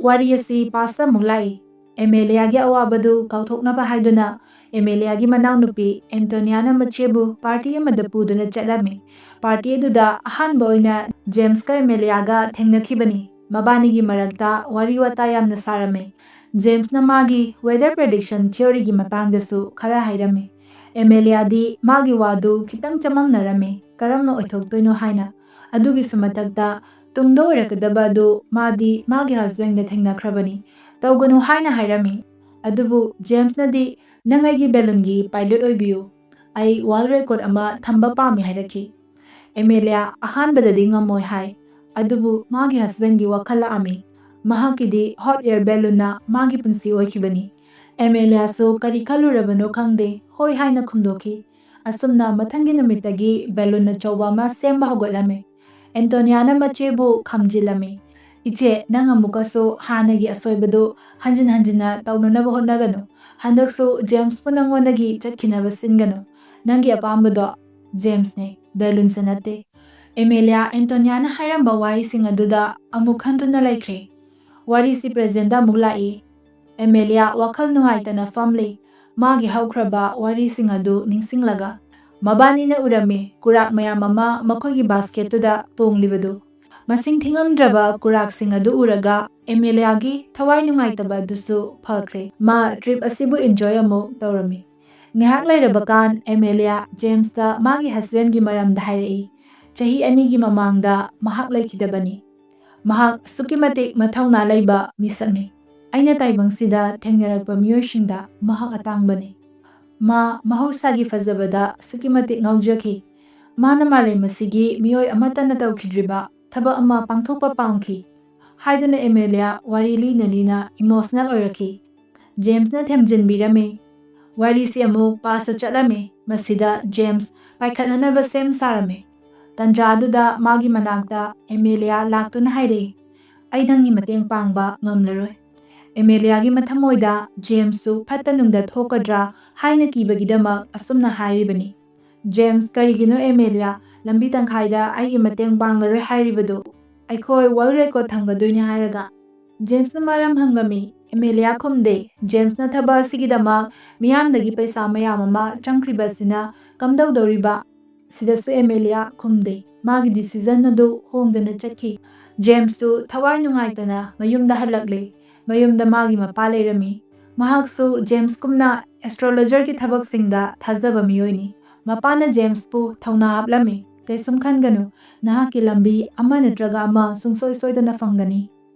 ꯋꯥꯔꯤ ꯑꯁꯤ pastꯇ ꯑꯃꯨꯛ ꯂꯥꯛꯏ꯫ ꯑꯦꯃꯦꯂꯤꯌꯥꯒꯤ ꯑꯋꯥꯕꯗꯨ ꯀꯥꯎꯊꯣꯛꯅꯕ ꯍꯥꯏꯗꯨꯅ ꯑꯦꯃꯦꯂꯤꯌꯥꯒꯤ ꯃꯅꯥꯎꯅꯨꯄꯤ ꯑꯦꯟꯇꯣꯅꯤꯌꯥꯅ ꯃꯆꯦꯕꯨ party ꯑꯃꯗ ꯄꯨꯗꯨꯅ ꯆꯠꯂꯝꯃꯤ꯫ Party ꯑꯗꯨꯗ ꯑꯍꯥꯟꯕ ꯑꯣꯏꯅ ꯖꯦꯝꯁꯀ ꯑꯦꯃꯦꯂꯤꯌꯥꯒ ꯊꯦꯡꯅꯈꯤꯕꯅꯤ꯫ ꯃꯕꯥꯅꯤꯒꯤ ꯃꯔꯛꯇ ꯋꯥꯔꯤ ꯋꯥꯇꯥꯏ ꯌꯥꯝꯅ ꯁꯥꯔꯝꯃꯤ꯫ ꯖꯦꯝꯁꯅ ꯃꯥꯒꯤ weather prediction theoryꯒꯤ ꯃꯇꯥꯡꯗꯁꯨ ꯈꯔ ꯍꯥꯏꯔꯝꯃꯤ꯫ ꯑꯦꯃꯦꯂꯤꯌꯥꯗꯤ ꯃꯥꯒꯤ ꯋꯥꯗꯨ ꯈꯤꯇꯪ ꯆꯃꯝꯅꯔꯝꯃꯤ꯫ ꯀꯔꯝꯅ ꯑꯣꯏꯊꯣꯛꯇꯣꯏꯅꯣ ꯍꯥꯏꯅ꯫ ꯑꯗꯨꯒꯤꯁꯨ ꯃꯊꯛꯇ ꯇꯨꯡꯗ ꯑꯣꯏꯔꯛꯀꯗꯕ ꯑꯗꯨ ꯃꯥꯗꯤ ꯃꯥꯒꯤ husbandꯒ ꯊꯦꯡꯅꯈ꯭ꯔꯕꯅꯤ꯫ ꯇꯧꯒꯅꯨ ꯍꯥꯏꯅ ꯍꯥꯏꯔꯝꯃꯤ꯫ ꯑꯗꯨꯕꯨ ꯖꯦꯝꯁꯅꯗꯤ "ꯅꯪ ꯑꯩꯒꯤ balloonꯒꯤ pilot ꯑꯣꯏꯕꯤꯌꯨ꯫ ꯑꯩ world record ꯑꯃ ꯊꯝꯕ ꯄꯥꯝꯃꯤ" ꯍꯥꯏꯔꯛꯈꯤ꯫ ꯑꯦꯃꯦꯂꯤꯌꯥ ꯑꯍꯥꯟꯕꯗꯗꯤ ꯉꯝꯃꯣꯏ ꯍꯥꯏ꯫ ꯑꯗꯨꯕꯨ ꯃꯥꯒꯤ husbandꯒꯤ ꯋꯥꯈꯜ ꯂꯥꯛꯑꯝꯃꯤ꯫ ꯃꯍꯥꯛꯀꯤꯗꯤ hot air balloonꯅ ꯃꯥꯒꯤ ꯄꯨꯟꯁꯤ ꯑꯣꯏꯈꯤꯕꯅꯤ꯫ ꯑꯦꯃꯦꯂꯤꯌꯥꯁꯨ ꯀꯔꯤ ꯈꯜꯂꯨꯔꯕꯅꯣ ꯈꯪꯗꯦ, ꯍꯣꯏ ꯍꯥꯏꯅ ꯈꯨꯝꯗꯣꯛꯈꯤ꯫ ꯑꯁꯨꯝꯅ ꯃꯊꯪꯒꯤ ꯅꯨꯃꯤꯠꯇꯒꯤ balloon ꯑꯆꯧꯕ ꯑꯃ ꯁꯦꯝꯕ ꯍꯧꯒꯠꯂꯝꯃꯤ꯫ ꯑꯦꯟꯇꯣꯅꯤꯌꯥꯅ ꯃꯆꯦꯕꯨ ꯈꯥꯝꯖꯤꯜꯂꯝꯃꯤ꯫ "ꯏꯆꯦ, ꯅꯪ ꯑꯃꯨꯛꯀꯁꯨ ꯍꯥꯟꯅꯒꯤ ꯑꯁꯣꯏꯕꯗꯨ ꯍꯟꯖꯤꯟ ꯍꯟꯖꯤꯟꯅ ꯇꯧꯅꯅꯕ ꯍꯣꯠꯅꯒꯅꯨ꯫ ꯍꯟꯗꯛꯁꯨ ꯖꯦꯝꯁꯄꯨ ꯅꯪꯉꯣꯟꯗꯒꯤ ꯆꯠꯈꯤꯅꯕ ꯁꯤꯟꯒꯅꯨ꯫ ꯅꯪꯒꯤ ꯑꯄꯥꯝꯕꯗꯣ ꯖꯦꯝꯁꯅꯦ, balloonꯁꯦ ꯅꯠꯇꯦ꯫" ꯑꯦꯃꯦꯂꯤꯌꯥ ꯑꯦꯟꯇꯣꯅꯤꯌꯥꯅ ꯍꯥꯏꯔꯝꯕ ꯋꯥꯍꯩꯁꯤꯡ ꯑꯗꯨꯗ ꯑꯃꯨꯛ ꯈꯟꯗꯨꯅ ꯂꯩꯈ꯭ꯔꯦ꯫ ꯋꯥꯔꯤꯁꯤ presentꯗ ꯑꯃꯨꯛ ꯂꯥꯛꯏ꯫ ꯑꯦꯃꯦꯂꯤꯌꯥ ꯋꯥꯈꯜ ꯅꯨꯡꯉꯥꯏꯇꯅ ꯐꯝꯂꯤ, ꯃꯥꯒꯤ ꯍꯧꯈ꯭ꯔꯕ ꯋꯥꯔꯤꯁꯤꯡ ꯑꯗꯨ ꯅꯤꯡꯁꯤꯡꯂꯒ꯫ ꯃꯕꯥꯅꯤꯅ ꯎꯔꯝꯃꯤ ꯀꯨꯔꯥꯛ ꯃꯌꯥꯝ ꯑꯃ ꯃꯈꯣꯏꯒꯤ basketꯇꯨꯗ ꯇꯣꯡꯂꯤꯕꯗꯨ꯫ ꯃꯁꯤꯡ ꯊꯤꯉꯝꯗ꯭ꯔꯕ ꯀꯨꯔꯥꯛꯁꯤꯡ ꯑꯗꯨ ꯎꯔꯒ ꯑꯦꯃꯦꯂꯤꯌꯥꯒꯤ ꯊꯋꯥꯏ ꯅꯨꯡꯉꯥꯏꯇꯕ ꯑꯗꯨꯁꯨ ꯐꯈ꯭ꯔꯦ꯫ ꯃꯥ trip ꯑꯁꯤꯕꯨ enjoy ꯑꯃꯨꯛ ꯇꯧꯔꯝꯃꯤ꯫ ꯉꯥꯏꯍꯥꯛ ꯂꯩꯔꯕ ꯀꯥꯟ ꯑꯦꯃꯦꯂꯤꯌꯥ ꯖꯦꯝꯁꯇ ꯃꯥꯒꯤ husbandꯒꯤ ꯃꯔꯝꯗ ꯍꯥꯏꯔꯛꯏ꯫ ꯆꯍꯤ ꯑꯅꯤꯒꯤ ꯃꯃꯥꯡꯗ ꯃꯍꯥꯛ ꯂꯩꯈꯤꯗꯕꯅꯤ꯫ ꯃꯍꯥꯛ ꯑꯁꯨꯛꯀꯤ ꯃꯇꯤꯛ ꯃꯊꯧꯅꯥ ꯂꯩꯕ ꯃꯤꯁꯛꯅꯤ꯫ ꯑꯩꯅ ꯇꯥꯏꯕꯪꯁꯤꯗ ꯊꯦꯡꯅꯔꯛꯄ ꯃꯤꯑꯣꯏꯁꯤꯡꯗ ꯃꯍꯥꯛ ꯑꯇꯥꯡꯕꯅꯤ꯫ ꯃꯥ ꯃꯍꯧꯁꯥꯒꯤ ꯐꯖꯕꯗ ꯑꯁꯨꯛꯀꯤ ꯃꯇꯤꯛ ꯉꯥꯎꯖꯈꯤ꯫ ꯃꯥꯅ ꯃꯥꯂꯦꯝ ꯑꯁꯤꯒꯤ ꯃꯤꯑꯣꯏ ꯑꯃꯠꯇꯅ ꯇꯧꯈꯤꯗ꯭ꯔꯤꯕ ꯊꯕꯛ ꯑꯃ ꯄꯥꯡꯊꯣꯛꯄ ꯄꯥꯝꯈꯤ ꯍꯥꯏꯗꯨꯅ ꯑꯦꯃꯦꯂꯤꯌꯥ ꯋꯥꯔꯤ ꯂꯤꯅ ꯂꯤꯅ ꯏꯃꯣꯁꯅꯦꯜ ꯑꯣꯏꯔꯛꯈꯤ꯫ ꯖꯦꯝꯁꯅ ꯊꯦꯝꯖꯤꯟꯕꯤꯔꯝꯃꯤ꯫ ꯋꯥꯔꯤꯁꯤ ꯑꯃꯨꯛ ꯄꯥꯁꯇ ꯆꯠꯂꯝꯃꯤ꯫ ꯃꯁꯤꯗ ꯖꯦꯝꯁ ꯄꯥꯏꯈꯠꯅꯅꯕ ꯁꯦꯝ ꯁꯥꯔꯝꯃꯤ꯫ ꯇꯟꯖꯥꯗꯨꯗ ꯃꯥꯒꯤ ꯃꯅꯥꯛꯇ ꯑꯦꯃꯦꯂꯤꯌꯥ ꯂꯥꯛꯇꯨꯅ ꯍꯥꯏꯔꯛꯏ, "ꯑꯩ ꯅꯪꯒꯤ ꯃꯇꯦꯡ ꯄꯥꯡꯕ ꯉꯝꯂꯔꯣꯏ꯫" ꯑꯦꯃꯦꯂꯤꯌꯥꯒꯤ ꯃꯊꯃꯣꯏꯗ ꯖꯦꯝꯁꯁꯨ ꯐꯠꯇ ꯅꯨꯡꯗ ꯊꯣꯛꯀꯗ꯭ꯔꯥ ꯍꯥꯏꯅ ꯀꯤꯕꯒꯤꯗꯃꯛ ꯑꯁꯨꯝꯅ ꯍꯥꯏꯔꯤꯕꯅꯤ꯫ "ꯖꯦꯝꯁ, ꯀꯔꯤꯒꯤꯅꯣ ꯑꯦꯃꯦꯂꯤꯌꯥ ꯂꯝꯕꯤ ꯇꯪꯈꯥꯏꯗ ꯑꯩꯒꯤ ꯃꯇꯦꯡ ꯄꯥꯡꯂꯔꯣꯏ ꯍꯥꯏꯔꯤꯕꯗꯨ? ꯑꯩꯈꯣꯏ ꯋꯥꯔꯜ ꯔꯦꯀꯣꯔꯗ ꯊꯝꯒꯗꯣꯏꯅꯤ ꯍꯥꯏꯔꯒ?" ꯖꯦꯝꯁꯅ ꯃꯔꯝ ꯍꯪꯂꯝꯃꯤ꯫ ꯑꯦꯃꯦꯂꯤꯌꯥ ꯈꯨꯝꯗꯦ꯫ ꯖꯦꯝꯁꯅ ꯊꯕꯛ ꯑꯁꯤꯒꯤꯗꯃꯛ ꯃꯤꯌꯥꯝꯗꯒꯤ ꯄꯩꯁꯥ ꯃꯌꯥꯝ ꯑꯃ ꯆꯪꯈ꯭ꯔꯤꯕ ꯑꯁꯤꯅ ꯀꯝꯗꯧꯗꯧꯔꯤꯕ? ꯁꯤꯗꯁꯨ ꯑꯦꯃꯦꯂꯤꯌꯥ ꯈꯨꯝꯗꯦ꯫ ꯃꯥꯒꯤ ꯗꯤꯁꯤꯖꯟ ꯑꯗꯨ ꯍꯣꯡꯗꯅ ꯆꯠꯈꯤ꯫ ꯖꯦꯝꯁꯁꯨ ꯊꯋꯥꯏ ꯅꯨꯡꯉꯥꯏꯇꯅ ꯃꯌꯨꯝꯗ ꯍꯜꯂꯛꯂꯦ꯫ ꯃꯌꯨꯝꯗ ꯃꯥꯒꯤ ꯃꯄꯥ ꯂꯩꯔꯝꯃꯤ꯫ ꯃꯍꯥꯛꯁꯨ ꯖꯦꯝꯁꯀꯨꯝꯅ ꯑꯦꯁꯇ꯭ꯔꯣꯂꯣꯖꯔꯒꯤ ꯊꯕꯛꯁꯤꯡꯗ ꯊꯥꯖꯕ ꯃꯤꯑꯣꯏꯅꯤ꯫ ꯃꯄꯥꯅ ꯖꯦꯝꯁꯄꯨ ꯊꯧꯅꯥ ꯍꯥꯞꯂꯝꯃꯤ, "ꯀꯩꯁꯨꯝ ꯈꯟꯒꯅꯨ, ꯅꯍꯥꯛꯀꯤ ꯂꯝꯕꯤ ꯑꯃ ꯅꯠꯇ꯭ꯔꯒ ꯑꯃ ꯁꯨꯡꯁꯣꯏ ꯁꯣꯏꯗꯅ ꯐꯪꯒꯅꯤ꯫"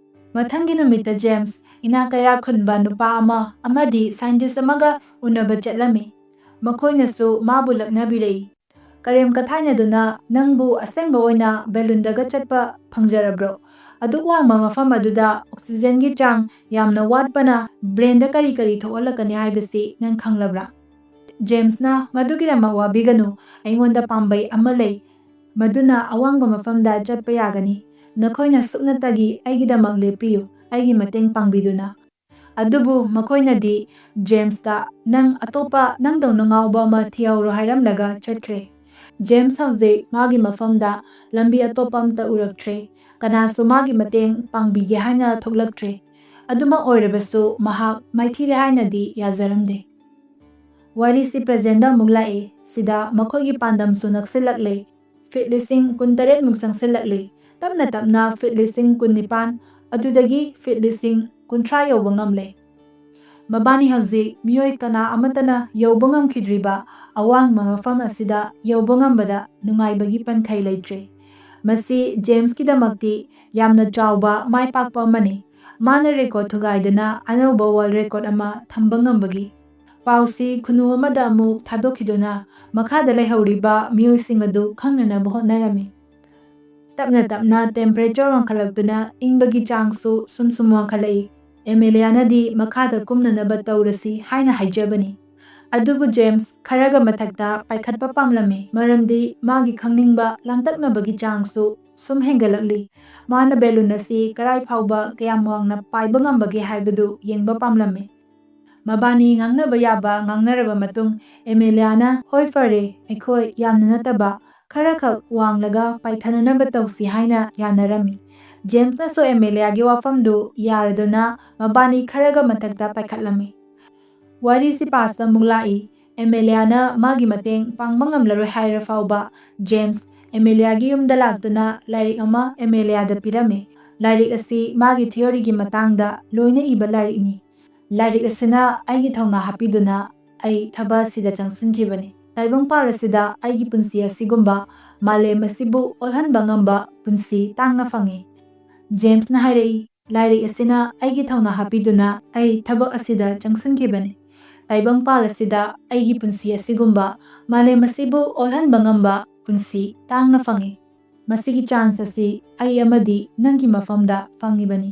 ꯃꯊꯪꯒꯤ ꯅꯨꯃꯤꯠꯇ ꯖꯦꯝꯁ ꯏꯅꯥꯛ ꯀꯩꯔꯥꯛ ꯈꯨꯟꯕ ꯅꯨꯄꯥ ꯑꯃ ꯑꯃꯗꯤ ꯁꯥꯏꯟꯇꯤꯁ ꯑꯃꯒ ꯎꯅꯕ ꯆꯠꯂꯝꯃꯤ꯫ ꯃꯈꯣꯏꯅꯁꯨ ꯃꯥꯕꯨ ꯂꯛꯅꯕꯤꯔꯛꯏ꯫ ꯀꯔꯦꯝ ꯀꯊꯥꯏꯅꯗꯨꯅ, "ꯅꯪꯕꯨ ꯑꯁꯦꯡꯕ ꯑꯣꯏꯅ ꯕꯦꯂꯨꯟꯗꯒ ꯆꯠꯄ ꯐꯪꯖꯔꯕ꯭ꯔꯣ? ꯑꯗꯨꯛ ꯋꯥꯡꯕ ꯃꯐꯝ ꯑꯗꯨꯗ ꯑꯣꯛꯁꯤꯖꯦꯟꯒꯤ ꯆꯥꯡ ꯌꯥꯝꯅ ꯋꯥꯠꯄꯅ ꯕ꯭ꯔꯦꯟꯗ ꯀꯔꯤ ꯀꯔꯤ ꯊꯣꯛꯍꯜꯂꯛꯀꯅꯤ ꯍꯥꯏꯕꯁꯤ ꯅꯪ ꯈꯪꯂꯕ꯭ꯔꯥ?" ꯖꯦꯝꯁꯅ, "ꯃꯗꯨꯒꯤꯗꯃꯛ ꯋꯥꯕꯤꯒꯅꯨ, ꯑꯩꯉꯣꯟꯗ ꯄꯥꯝꯕꯩ ꯑꯃ ꯂꯩ, ꯃꯗꯨꯅ ꯑꯋꯥꯡꯕ ꯃꯐꯝꯗ ꯆꯠꯄ ꯌꯥꯒꯅꯤ꯫ ꯅꯈꯣꯏꯅ ꯁꯨꯞꯅꯇꯒꯤ ꯑꯩꯒꯤꯗꯃꯛ ꯂꯦꯞꯄꯤꯌꯨ, ꯑꯩꯒꯤ ꯃꯇꯦꯡ ꯄꯥꯡꯕꯤꯗꯨꯅ꯫" ꯑꯗꯨꯕꯨ ꯃꯈꯣꯏꯅꯗꯤ ꯖꯦꯝꯁꯇ, "ꯅꯪ ꯑꯇꯣꯞꯄ ꯅꯪꯗꯧꯅ ꯉꯥꯎꯕ ꯑꯃ ꯊꯤꯍꯧꯔꯣ" ꯍꯥꯏꯔꯝꯂꯒ ꯆꯠꯈ꯭ꯔꯦ꯫ ꯖꯦꯝꯁ ꯍꯧꯖꯤꯛ ꯃꯥꯒꯤ ꯃꯐꯝꯗ ꯂꯝꯕꯤ ꯑꯇꯣꯞꯄ ꯑꯃꯠꯇ ꯎꯔꯛꯇ꯭ꯔꯦ꯫ ꯀꯅꯥꯁꯨ ꯃꯥꯒꯤ ꯃꯇꯦꯡ ꯄꯥꯡꯕꯤꯒꯦ ꯍꯥꯏꯅ ꯊꯣꯛꯂꯛꯇ꯭ꯔꯦ꯫ ꯑꯗꯨꯃꯛ ꯑꯣꯏꯔꯕꯁꯨ ꯃꯍꯥꯛ ꯃꯥꯏꯊꯤꯔꯦ ꯍꯥꯏꯅꯗꯤ ꯌꯥꯖꯔꯝꯗꯦ꯫ ꯋꯥꯔꯤꯁꯤ ꯄ꯭ꯔꯦꯖꯦꯟꯗ ꯑꯃꯨꯛ ꯂꯥꯛꯏ꯫ ꯁꯤꯗ ꯃꯈꯣꯏꯒꯤ ꯄꯥꯟꯗꯝꯁꯨ ꯅꯛꯁꯤꯜꯂꯛꯂꯦ꯫ ꯐꯤꯠ ꯂꯤꯁꯤꯡ ꯀꯨꯟꯇꯔꯦꯠ ꯃꯨꯛ ꯆꯪꯁꯤꯜꯂꯛꯂꯤ꯫ ꯇꯞꯅ ꯇꯞꯅ ꯐꯤꯠ ꯂꯤꯁꯤꯡ ꯀꯨꯟꯅꯤꯄꯥꯟ, ꯑꯗꯨꯗꯒꯤ ꯐꯤꯠ ꯂꯤꯁꯤꯡ ꯀꯨꯟꯊ꯭ꯔꯥ ꯌꯧꯕ ꯉꯝꯂꯦ꯫ ꯃꯕꯥꯅꯤ ꯍꯧꯖꯤꯛ ꯃꯤꯑꯣꯏ ꯀꯅꯥ ꯑꯃꯠꯇꯅ ꯌꯧꯕ ꯉꯝꯈꯤꯗ꯭ꯔꯤꯕ ꯑꯋꯥꯡꯕ ꯃꯐꯝ ꯑꯁꯤꯗ ꯌꯧꯕ ꯉꯝꯕꯗ ꯅꯨꯡꯉꯥꯏꯕꯒꯤ ꯄꯟꯈꯩ ꯂꯩꯇ꯭ꯔꯦ꯫ ꯃꯁꯤ ꯖꯦꯝꯁꯀꯤꯗꯃꯛꯇꯤ ꯌꯥꯝꯅ ꯆꯥꯎꯕ ꯃꯥꯏ ꯄꯥꯛꯄ ꯑꯃꯅꯤ꯫ ꯃꯥꯅ ꯔꯦꯀꯣꯔꯗ ꯊꯨꯒꯥꯏꯗꯨꯅ ꯑꯅꯧꯕ ꯋꯥꯔꯜꯗ ꯔꯦꯀꯣꯔꯗ ꯑꯃ ꯊꯝꯕ ꯉꯝꯕꯒꯤ ꯄꯥꯎꯁꯤ ꯈꯨꯅꯨ ꯑꯃꯗ ꯑꯃꯨꯛ ꯊꯥꯗꯣꯛꯈꯤꯗꯨꯅ ꯃꯈꯥꯗ ꯂꯩꯍꯧꯔꯤꯕ ꯃꯤꯑꯣꯏꯁꯤꯡ ꯑꯗꯨ ꯈꯪꯅꯅꯕ ꯍꯣꯠꯅꯔꯝꯃꯤ꯫ ꯇꯞꯅ ꯇꯞꯅ ꯇꯦꯝꯄꯔꯦꯆꯔ ꯋꯥꯡꯈꯠꯂꯛꯇꯨꯅ ꯏꯪꯕꯒꯤ ꯆꯥꯡꯁꯨ ꯁꯨꯝ ꯁꯨꯝ ꯋꯥꯡꯈꯠꯂꯛꯏ꯫ ꯑꯦꯃꯦꯂꯤꯌꯥꯅꯗꯤ ꯃꯈꯥꯗ ꯀꯨꯝꯅꯅꯕ ꯇꯧꯔꯁꯤ ꯍꯥꯏꯅ ꯍꯥꯏꯖꯕꯅꯤ꯫ ꯑꯗꯨꯕꯨ ꯖꯦꯝꯁ ꯈꯔꯒ ꯃꯊꯛꯇ ꯄꯥꯏꯈꯠꯄ ꯄꯥꯝꯂꯝꯃꯤ, ꯃꯔꯝꯗꯤ ꯃꯥꯒꯤ ꯈꯪꯅꯤꯡꯕ ꯂꯥꯡꯇꯛꯅꯕꯒꯤ ꯆꯥꯡꯁꯨ ꯁꯨꯝ ꯍꯦꯟꯒꯠꯂꯛꯂꯤ꯫ ꯃꯥꯅ ꯕꯦꯂꯨꯟ ꯑꯁꯤ ꯀꯔꯥꯏ ꯐꯥꯎꯕ ꯀꯌꯥꯝ ꯋꯥꯡꯅ ꯄꯥꯏꯕ ꯉꯝꯕꯒꯦ ꯍꯥꯏꯕꯗꯨ ꯌꯦꯡꯕ ꯄꯥꯝꯂꯝꯃꯤ꯫ ꯃꯕꯥꯅꯤ ꯉꯥꯡꯅꯕ ꯌꯥꯕ ꯉꯥꯡꯅꯔꯕ ꯃꯇꯨꯡ, ꯑꯦꯃꯦꯂꯤꯌꯥꯅ, "ꯍꯣꯏ, ꯐꯔꯦ, ꯑꯩꯈꯣꯏ ꯌꯥꯝꯅ ꯅꯠꯇꯕ ꯈꯔꯈꯛ ꯋꯥꯡꯂꯒ ꯄꯥꯏꯊꯅꯅꯕ ꯇꯧꯁꯤ" ꯍꯥꯏꯅ ꯌꯥꯅꯔꯝꯃꯤ꯫ ꯖꯦꯝꯁꯅꯁꯨ ꯑꯦꯃꯦꯂꯤꯌꯥꯒꯤ ꯋꯥꯐꯝꯗꯨ ꯌꯥꯔꯗꯨꯅ ꯃꯕꯥꯅꯤ ꯈꯔꯒ ꯃꯊꯛꯇ ꯄꯥꯏꯈꯠꯂꯝꯃꯤ꯫ ꯋꯥꯔꯤꯁꯤ ꯄꯥꯁꯇ ꯑꯃꯨꯛ ꯂꯥꯛꯏ꯫ ꯑꯦꯃꯦꯂꯤꯌꯥꯅ ꯃꯥꯒꯤ ꯃꯇꯦꯡ ꯄꯥꯡꯕ ꯉꯝꯂꯔꯣꯏ ꯍꯥꯏꯔ ꯐꯥꯎꯕ, ꯖꯦꯝꯁ ꯑꯦꯃꯦꯂꯤꯌꯥꯒꯤ ꯌꯨꯝꯗ ꯂꯥꯛꯇꯨꯅ ꯂꯥꯏꯔꯤꯛ ꯑꯃ ꯑꯦꯃꯦꯂꯤꯌꯥꯗ ꯄꯤꯔꯝꯃꯤ꯫ ꯂꯥꯏꯔꯤꯛ ꯑꯁꯤ ꯃꯥꯒꯤ ꯊꯤꯑꯣꯔꯤꯒꯤ ꯃꯇꯥꯡꯗ ꯂꯣꯏꯅ ꯏꯕ ꯂꯥꯏꯔꯤꯛꯅꯤ꯫ ꯂꯥꯏꯔꯤꯛ ꯑꯁꯤꯅ ꯑꯩꯒꯤ ꯊꯧꯅꯥ ꯍꯥꯞꯄꯤꯗꯨꯅ ꯑꯩ ꯊꯕꯛ ꯑꯁꯤꯗ ꯆꯪꯁꯤꯟꯈꯤꯕꯅꯤ꯫ ꯇꯥꯏꯕꯪꯄꯥꯜ ꯑꯁꯤꯗ ꯑꯩꯒꯤ ꯄꯨꯟꯁꯤ ꯑꯁꯤꯒꯨꯝꯕ ꯃꯥꯂꯦꯝ ꯑꯁꯤꯕꯨ ꯑꯣꯜꯍꯟꯕ ꯉꯝꯕ ꯄꯨꯟꯁꯤ ꯇꯥꯡꯅ ꯐꯪꯏ꯫ ꯖꯦꯝꯁꯅ ꯍꯥꯏꯔꯛꯏ, "ꯂꯥꯏꯔꯤꯛ ꯑꯁꯤꯅ ꯑꯩꯒꯤ ꯊꯧꯅꯥ ꯍꯥꯞꯄꯤꯗꯨꯅ ꯑꯩ ꯊꯕꯛ ꯑꯁꯤꯗ ꯆꯪꯁꯤꯟꯈꯤꯕꯅꯤ꯫ ꯇꯥꯏꯕꯪꯄꯥꯜ ꯑꯁꯤꯗ ꯑꯩꯒꯤ ꯄꯨꯟꯁꯤ ꯑꯁꯤꯒꯨꯝꯕ ꯃꯥꯂꯦꯝ ꯑꯁꯤꯕꯨ ꯑꯣꯜꯍꯟꯕ ꯉꯝꯕ ꯄꯨꯟꯁꯤ ꯇꯥꯡꯅ ꯐꯪꯏ꯫ ꯃꯁꯤꯒꯤ ꯆꯥꯟꯁ ꯑꯁꯤ ꯑꯩ ꯑꯃꯗꯤ ꯅꯪꯒꯤ ꯃꯐꯝꯗ ꯐꯪꯉꯤꯕꯅꯤ꯫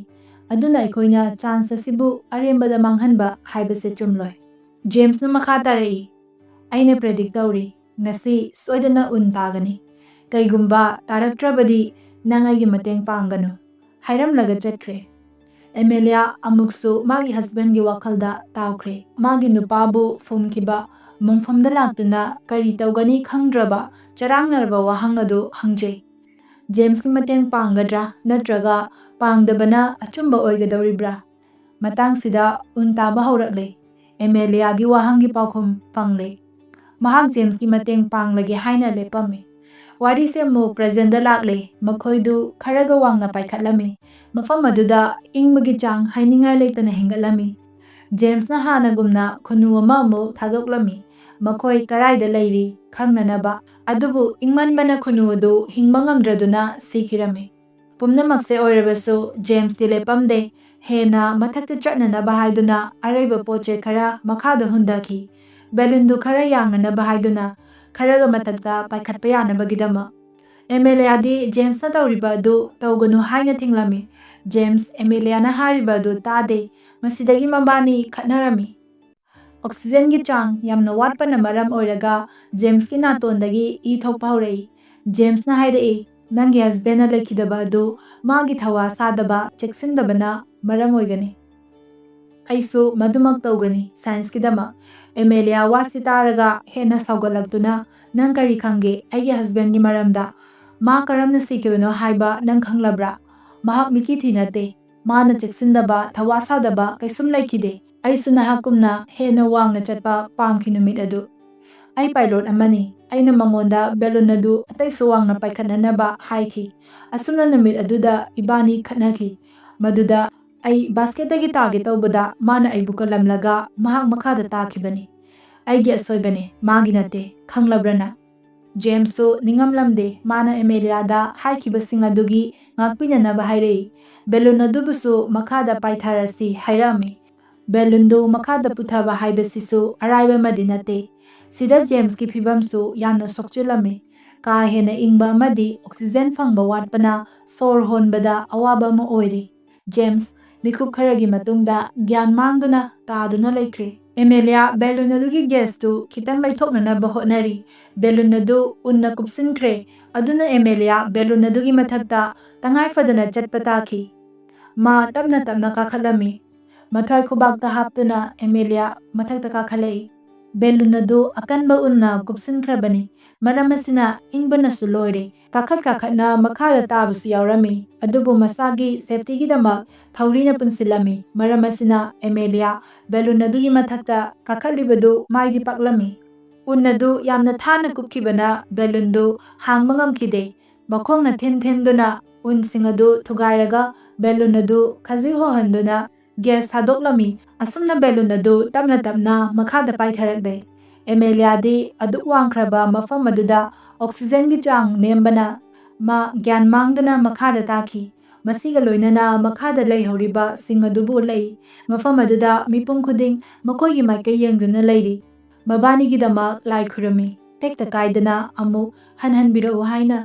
ꯑꯗꯨꯅ ꯑꯩꯈꯣꯏꯅ ꯆꯥꯟꯁ ꯑꯁꯤꯕꯨ ꯑꯔꯦꯝꯕꯗ ꯃꯥꯡꯍꯟꯕ ꯍꯥꯏꯕꯁꯦ ꯆꯨꯝꯂꯣꯏ꯫" ꯖꯦꯝꯁꯅ ꯃꯈꯥ ꯇꯥꯔꯛꯏ, "ꯑꯩꯅ ꯄ꯭ꯔꯦꯗꯤꯛ ꯇꯧꯔꯤ, ꯉꯁꯤ ꯁꯣꯏꯗꯅ ꯎꯟ ꯇꯥꯒꯅꯤ꯫ ꯀꯩꯒꯨꯝꯕ ꯇꯥꯔꯛꯇ꯭ꯔꯕꯗꯤ ꯅꯪ ꯑꯩꯒꯤ ꯃꯇꯦꯡ ꯄꯥꯡꯒꯅꯨ" ꯍꯥꯏꯔꯝꯂꯒ ꯆꯠꯈ꯭ꯔꯦ꯫ ꯑꯦꯃꯦꯂꯤꯌꯥ ꯑꯃꯨꯛꯁꯨ ꯃꯥꯒꯤ ꯍꯁꯕꯦꯟꯒꯤ ꯋꯥꯈꯜꯗ ꯇꯥꯎꯈ꯭ꯔꯦ꯫ ꯃꯥꯒꯤ ꯅꯨꯄꯥꯕꯨ ꯐꯨꯝꯈꯤꯕ ꯃꯣꯡꯐꯝꯗ ꯂꯥꯛꯇꯨꯅ ꯀꯔꯤ ꯇꯧꯒꯅꯤ ꯈꯪꯗ꯭ꯔꯕ ꯆꯔꯥꯡꯅꯔꯕ ꯋꯥꯍꯪ ꯑꯗꯨ ꯍꯪꯖꯩ꯫ ꯖꯦꯝꯁꯀꯤ ꯃꯇꯦꯡ ꯄꯥꯡꯒꯗ꯭ꯔꯥ ꯅꯠꯇ꯭ꯔꯒ ꯄꯥꯡꯗꯕꯅ ꯑꯆꯨꯝꯕ ꯑꯣꯏꯒꯗꯧꯔꯤꯕ꯭ꯔꯥ? ꯃꯇꯥꯡꯁꯤꯗ ꯎꯟ ꯇꯥꯕ ꯍꯧꯔꯛꯂꯦ꯫ ꯑꯦꯃꯦꯂꯤꯌꯥꯒꯤ ꯋꯥꯍꯪꯒꯤ ꯄꯥꯎꯈꯨꯝ ꯐꯪꯂꯦ꯫ ꯃꯍꯥꯛ ꯖꯦꯝꯁꯀꯤ ꯃꯇꯦꯡ ꯄꯥꯡꯂꯒꯦ ꯍꯥꯏꯅ ꯂꯦꯞꯄꯝꯃꯤ꯫ ꯋꯥꯔꯤꯁꯦ ꯑꯃꯨꯛ ꯄ꯭ꯔꯦꯖꯦꯟꯗ ꯂꯥꯛꯂꯦ꯫ ꯃꯈꯣꯏꯗꯨ ꯈꯔꯒ ꯋꯥꯡꯅ ꯄꯥꯏꯈꯠꯂꯝꯃꯤ꯫ ꯃꯐꯝ ꯑꯗꯨꯗ ꯏꯪꯕꯒꯤ ꯆꯥꯡ ꯍꯥꯏꯅꯤꯡꯉꯥꯏ ꯂꯩꯇꯅ ꯍꯦꯟꯒꯠꯂꯝꯃꯤ꯫ ꯖꯦꯝꯁꯅ ꯍꯥꯟꯅꯒꯨꯝꯅ ꯈꯨꯅꯨ ꯑꯃ ꯑꯃꯨꯛ ꯊꯥꯗꯣꯛꯂꯝꯃꯤ꯫ ꯃꯈꯣꯏ ꯀꯔꯥꯏꯗ ꯂꯩꯔꯤ ꯈꯪꯅꯅꯕ꯫ ꯑꯗꯨꯕꯨ ꯏꯪꯃꯟꯕꯅ ꯈꯨꯅꯨ ꯑꯗꯨ ꯍꯤꯡꯕ ꯉꯝꯗ꯭ꯔꯗꯨꯅ ꯁꯤꯈꯤꯔꯝꯃꯤ꯫ ꯄꯨꯝꯅꯃꯛꯁꯦ ꯑꯣꯏꯔꯕꯁꯨ ꯖꯦꯝꯁꯇꯤ ꯂꯦꯞꯄꯝꯗꯦ꯫ ꯍꯦꯟꯅ ꯃꯊꯛꯇ ꯆꯠꯅꯅꯕ ꯍꯥꯏꯗꯨꯅ ꯑꯔꯩꯕ ꯄꯣꯠ ꯆꯩ ꯈꯔ ꯃꯈꯥꯗ ꯍꯨꯟꯊꯈꯤ꯫ ꯕꯦꯂꯨꯟꯗꯨ ꯈꯔ ꯌꯥꯡꯅꯅꯕ ꯍꯥꯏꯗꯨꯅ ꯈꯔꯒ ꯃꯊꯛꯇ ꯄꯥꯏꯈꯠꯄ ꯌꯥꯅꯕꯒꯤꯗꯃꯛ꯫ ꯑꯦꯃꯦꯂꯤꯌꯥꯗꯤ ꯖꯦꯝꯁꯅ ꯇꯧꯔꯤꯕ ꯑꯗꯨ ꯇꯧꯒꯅꯨ ꯍꯥꯏꯅ ꯊꯤꯡꯂꯝꯃꯤ꯫ ꯖꯦꯝꯁ ꯑꯦꯃꯦꯂꯤꯌꯥꯅ ꯍꯥꯏꯔꯤꯕ ꯑꯗꯨ ꯇꯥꯗꯦ꯫ ꯃꯁꯤꯗꯒꯤ ꯃꯕꯥꯅꯤ ꯈꯠꯅꯔꯝꯃꯤ꯫ ꯑꯣꯛꯁꯤꯖꯦꯟꯒꯤ ꯆꯥꯡ ꯌꯥꯝꯅ ꯋꯥꯠꯄꯅ ꯃꯔꯝ ꯑꯣꯏꯔꯒ ꯖꯦꯝꯁꯀꯤ ꯅꯥꯇꯣꯟꯗꯒꯤ ꯏ ꯊꯣꯛꯄ ꯍꯧꯔꯛꯏ꯫ ꯖꯦꯝꯁꯅ ꯍꯥꯏꯔꯛꯏ, "ꯅꯪꯒꯤ ꯍꯁꯕꯦꯟꯅ ꯂꯩꯈꯤꯗꯕ ꯑꯗꯨ ꯃꯥꯒꯤ ꯊꯧꯋꯥ ꯁꯥꯗꯕ, ꯆꯦꯛꯁꯤꯟꯗꯕꯅ ꯃꯔꯝ ꯑꯣꯏꯒꯅꯤ꯫ ꯑꯩꯁꯨ ꯃꯗꯨꯃꯛ ꯇꯧꯒꯅꯤ ꯁꯥꯏꯟꯁꯀꯤꯗꯃꯛ꯫" ꯑꯦꯃꯦꯂꯤꯌꯥ ꯋꯥꯁꯤ ꯇꯥꯔꯒ ꯍꯦꯟꯅ ꯁꯥꯎꯒꯠꯂꯛꯇꯨꯅ, "ꯅꯪ ꯀꯔꯤ ꯈꯪꯒꯦ ꯑꯩꯒꯤ ꯍꯁꯕꯦꯟꯒꯤ ꯃꯔꯝꯗ? ꯃꯥ ꯀꯔꯝꯅ ꯁꯤꯈꯤꯕꯅꯣ ꯍꯥꯏꯕ ꯅꯪ ꯈꯪꯂꯕ꯭ꯔꯥ? ꯃꯍꯥꯛ ꯃꯤꯀꯤ ꯊꯤ ꯅꯠꯇꯦ꯫ ꯃꯥꯅ ꯆꯦꯛꯁꯤꯟꯗꯕ, ꯊꯧꯋꯥ ꯁꯥꯗꯕ ꯀꯩꯁꯨꯝ ꯂꯩꯈꯤꯗꯦ꯫ ꯑꯩꯁꯨ ꯅꯍꯥꯛꯀꯨꯝꯅ ꯍꯦꯟꯅ ꯋꯥꯡꯅ ꯆꯠꯄ ꯄꯥꯝꯈꯤ ꯅꯨꯃꯤꯠ ꯑꯗꯨ꯫ ꯑꯩ ꯄꯥꯏꯂꯣꯠ ꯑꯃꯅꯤ꯫ ꯑꯩꯅ ꯃꯉꯣꯟꯗ ꯕꯦꯂꯨꯟ ꯑꯗꯨ ꯑꯇꯩꯁꯨ ꯋꯥꯡꯅ ꯄꯥꯏꯈꯠꯅꯅꯕ ꯍꯥꯏꯈꯤ꯫ ꯑꯁꯨꯝꯅ ꯅꯨꯃꯤꯠ ꯑꯗꯨꯗ ꯏꯕꯥꯅꯤ ꯈꯠꯅꯈꯤ꯫ ꯃꯗꯨꯗ ꯑꯩ ꯕꯥꯁꯀꯦꯠꯇꯒꯤ ꯇꯥꯒꯦ ꯇꯧꯕꯗ ꯃꯥꯅ ꯑꯩꯕꯨ ꯀꯜꯂꯝꯂꯒ ꯃꯍꯥꯛ ꯃꯈꯥꯗ ꯇꯥꯈꯤꯕꯅꯤ꯫ ꯑꯩꯒꯤ ꯑꯁꯣꯏꯕꯅꯤ, ꯃꯥꯒꯤ ꯅꯠꯇꯦ꯫ ꯈꯪꯂꯕ꯭ꯔꯅ?" ꯖꯦꯝꯁꯁꯨ ꯅꯤꯡꯉꯝꯂꯝꯗꯦ꯫ ꯃꯥꯅ ꯑꯦꯃꯦꯂꯤꯌꯥꯗ ꯍꯥꯏꯈꯤꯕꯁꯤꯡ ꯑꯗꯨꯒꯤ ꯉꯥꯛꯄꯤꯅꯅꯕ ꯍꯥꯏꯔꯛꯏ꯫ ꯕꯦꯂꯨꯟ ꯑꯗꯨꯕꯨꯁꯨ ꯃꯈꯥꯗ ꯄꯥꯏꯊꯔꯁꯤ ꯍꯥꯏꯔꯛꯑꯝꯃꯤ꯫ ꯕꯦꯂꯨꯟꯗꯨ ꯃꯈꯥꯗ ꯄꯨꯊꯕ ꯍꯥꯏꯕꯁꯤꯁꯨ ꯑꯔꯥꯏꯕ ꯑꯃꯗꯤ ꯅꯠꯇꯦ꯫ ꯁꯤꯗ ꯖꯦꯝꯁꯀꯤ ꯐꯤꯕꯝꯁꯨ ꯌꯥꯝꯅ ꯁꯣꯛꯆꯤꯜꯂꯝꯃꯤ꯫ ꯀꯥ ꯍꯦꯟꯅ ꯏꯪꯕ ꯑꯃꯗꯤ ꯑꯣꯛꯁꯤꯖꯦꯟ ꯐꯪꯕ ꯋꯥꯠꯄꯅ ꯁꯣꯔ ꯍꯣꯟꯕꯗ ꯑꯋꯥꯕ ꯑꯃ ꯑꯣꯏꯔꯤ꯫ ꯖꯦꯝꯁ ꯃꯤꯀꯨꯞ ꯈꯔꯒꯤ ꯃꯇꯨꯡꯗ ꯒ꯭ꯌꯥꯟ ꯃꯥꯡꯗꯨꯅ ꯇꯥꯗꯨꯅ ꯂꯩꯈ꯭ꯔꯦ꯫ ꯑꯦꯃꯦꯂꯤꯌꯥ ꯕꯦꯂꯨꯟ ꯑꯗꯨꯒꯤ ꯒ꯭ꯌꯥꯁꯇꯨ ꯈꯤꯇꯪ ꯂꯩꯊꯣꯛꯅꯅꯕ ꯍꯣꯠꯅꯔꯤ꯫ ꯕꯦꯂꯨꯟ ꯑꯗꯨ ꯎꯟꯅ ꯀꯨꯞꯁꯤꯟꯈ꯭ꯔꯦ꯫ ꯑꯗꯨꯅ ꯑꯦꯃꯦꯂꯤꯌꯥ ꯕꯦꯂꯨꯟ ꯑꯗꯨꯒꯤ ꯃꯊꯛꯇ ꯇꯉꯥꯏ ꯐꯗꯅ ꯆꯠꯄ ꯇꯥꯈꯤ꯫ ꯃꯥ ꯇꯞꯅ ꯇꯞꯅ ꯀꯥꯈꯠꯂꯝꯃꯤ꯫ ꯃꯊ꯭ꯋꯥꯏ ꯈꯨꯕꯥꯛꯇ ꯍꯥꯞꯇꯨꯅ ꯑꯦꯃꯦꯂꯤꯌꯥ ꯃꯊꯛꯇ ꯀꯥꯈꯠꯂꯛꯏ꯫ ꯕꯦꯂꯨꯟ ꯑꯗꯨ ꯑꯀꯟꯕ ꯎꯟꯅ ꯀꯨꯞꯁꯤꯟꯈ꯭ꯔꯕꯅꯤ꯫ ꯃꯔꯝ ꯑꯁꯤꯅ ꯏꯪꯕꯅꯁꯨ ꯂꯣꯏꯔꯦ꯫ ꯀꯥꯈꯠ ꯀꯥꯈꯠꯅ ꯃꯈꯥꯗ ꯇꯥꯕꯁꯨ ꯌꯥꯎꯔꯝꯃꯤ꯫ ꯑꯗꯨꯕꯨ ꯃꯁꯥꯒꯤ ꯁꯦꯐꯇꯤꯒꯤꯗꯃꯛ ꯊꯧꯔꯤꯅ ꯄꯨꯟꯁꯤꯜꯂꯝꯃꯤ꯫ ꯃꯔꯝ ꯑꯁꯤꯅ ꯑꯦꯃꯦꯂꯤꯌꯥ ꯕꯦꯂꯨꯟ ꯑꯗꯨꯒꯤ ꯃꯊꯛꯇ ꯀꯥꯈꯠꯂꯤꯕꯗꯨ ꯃꯥꯏꯗꯤ ꯄꯥꯛꯂꯝꯃꯤ꯫ ꯎꯟ ꯑꯗꯨ ꯌꯥꯝꯅ ꯊꯥꯅ ꯀꯨꯞꯈꯤꯕꯅ ꯕꯦꯂꯨꯟꯗꯨ ꯍꯥꯡꯕ ꯉꯝꯈꯤꯗꯦ꯫ ꯃꯈꯣꯡꯅ ꯊꯤꯟ ꯊꯤꯟꯗꯨꯅ ꯎꯟꯁꯤꯡ ꯑꯗꯨ ꯊꯨꯒꯥꯏꯔꯒ ꯕꯦꯂꯨꯟ ꯑꯗꯨ ꯈꯖꯤꯛ ꯍꯣꯍꯟꯗꯨꯅ ꯒ꯭ꯌꯥꯁ ꯊꯥꯗꯣꯛꯂꯝꯃꯤ꯫ ꯑꯁꯨꯝꯅ ꯕꯦꯂꯨꯟ ꯑꯗꯨ ꯇꯞꯅ ꯇꯞꯅ ꯃꯈꯥꯗ ꯄꯥꯏꯊꯔꯛꯂꯦ꯫ ꯑꯦꯃꯦꯂꯤꯌꯥꯗꯤ ꯑꯗꯨꯛ ꯋꯥꯡꯈ꯭ꯔꯕ ꯃꯐꯝ ꯑꯗꯨꯗ ꯑꯣꯛꯁꯤꯖꯦꯟꯒꯤ ꯆꯥꯡ ꯅꯦꯝꯕꯅ ꯃꯥ ꯒ꯭ꯌꯥꯟ ꯃꯥꯡꯗꯨꯅ ꯃꯈꯥꯗ ꯇꯥꯈꯤ꯫ ꯃꯁꯤꯒ ꯂꯣꯏꯅꯅ ꯃꯈꯥꯗ ꯂꯩꯍꯧꯔꯤꯕꯁꯤꯡ ꯑꯗꯨꯕꯨ ꯎꯠꯂꯛꯏ꯫ ꯃꯐꯝ ꯑꯗꯨꯗ ꯃꯤꯄꯨꯝ ꯈꯨꯗꯤꯡ ꯃꯈꯣꯏꯒꯤ ꯃꯥꯏꯀꯩ ꯌꯦꯡꯗꯨꯅ ꯂꯩꯔꯤ꯫ ꯃꯕꯥꯅꯤꯒꯤꯗꯃꯛ ꯂꯥꯏ ꯈꯨꯔꯨꯝꯃꯤ, ꯇꯦꯛꯇ ꯀꯥꯏꯗꯅ ꯑꯃꯨꯛ ꯍꯟꯍꯟꯕꯤꯔꯛꯎ ꯍꯥꯏꯅ꯫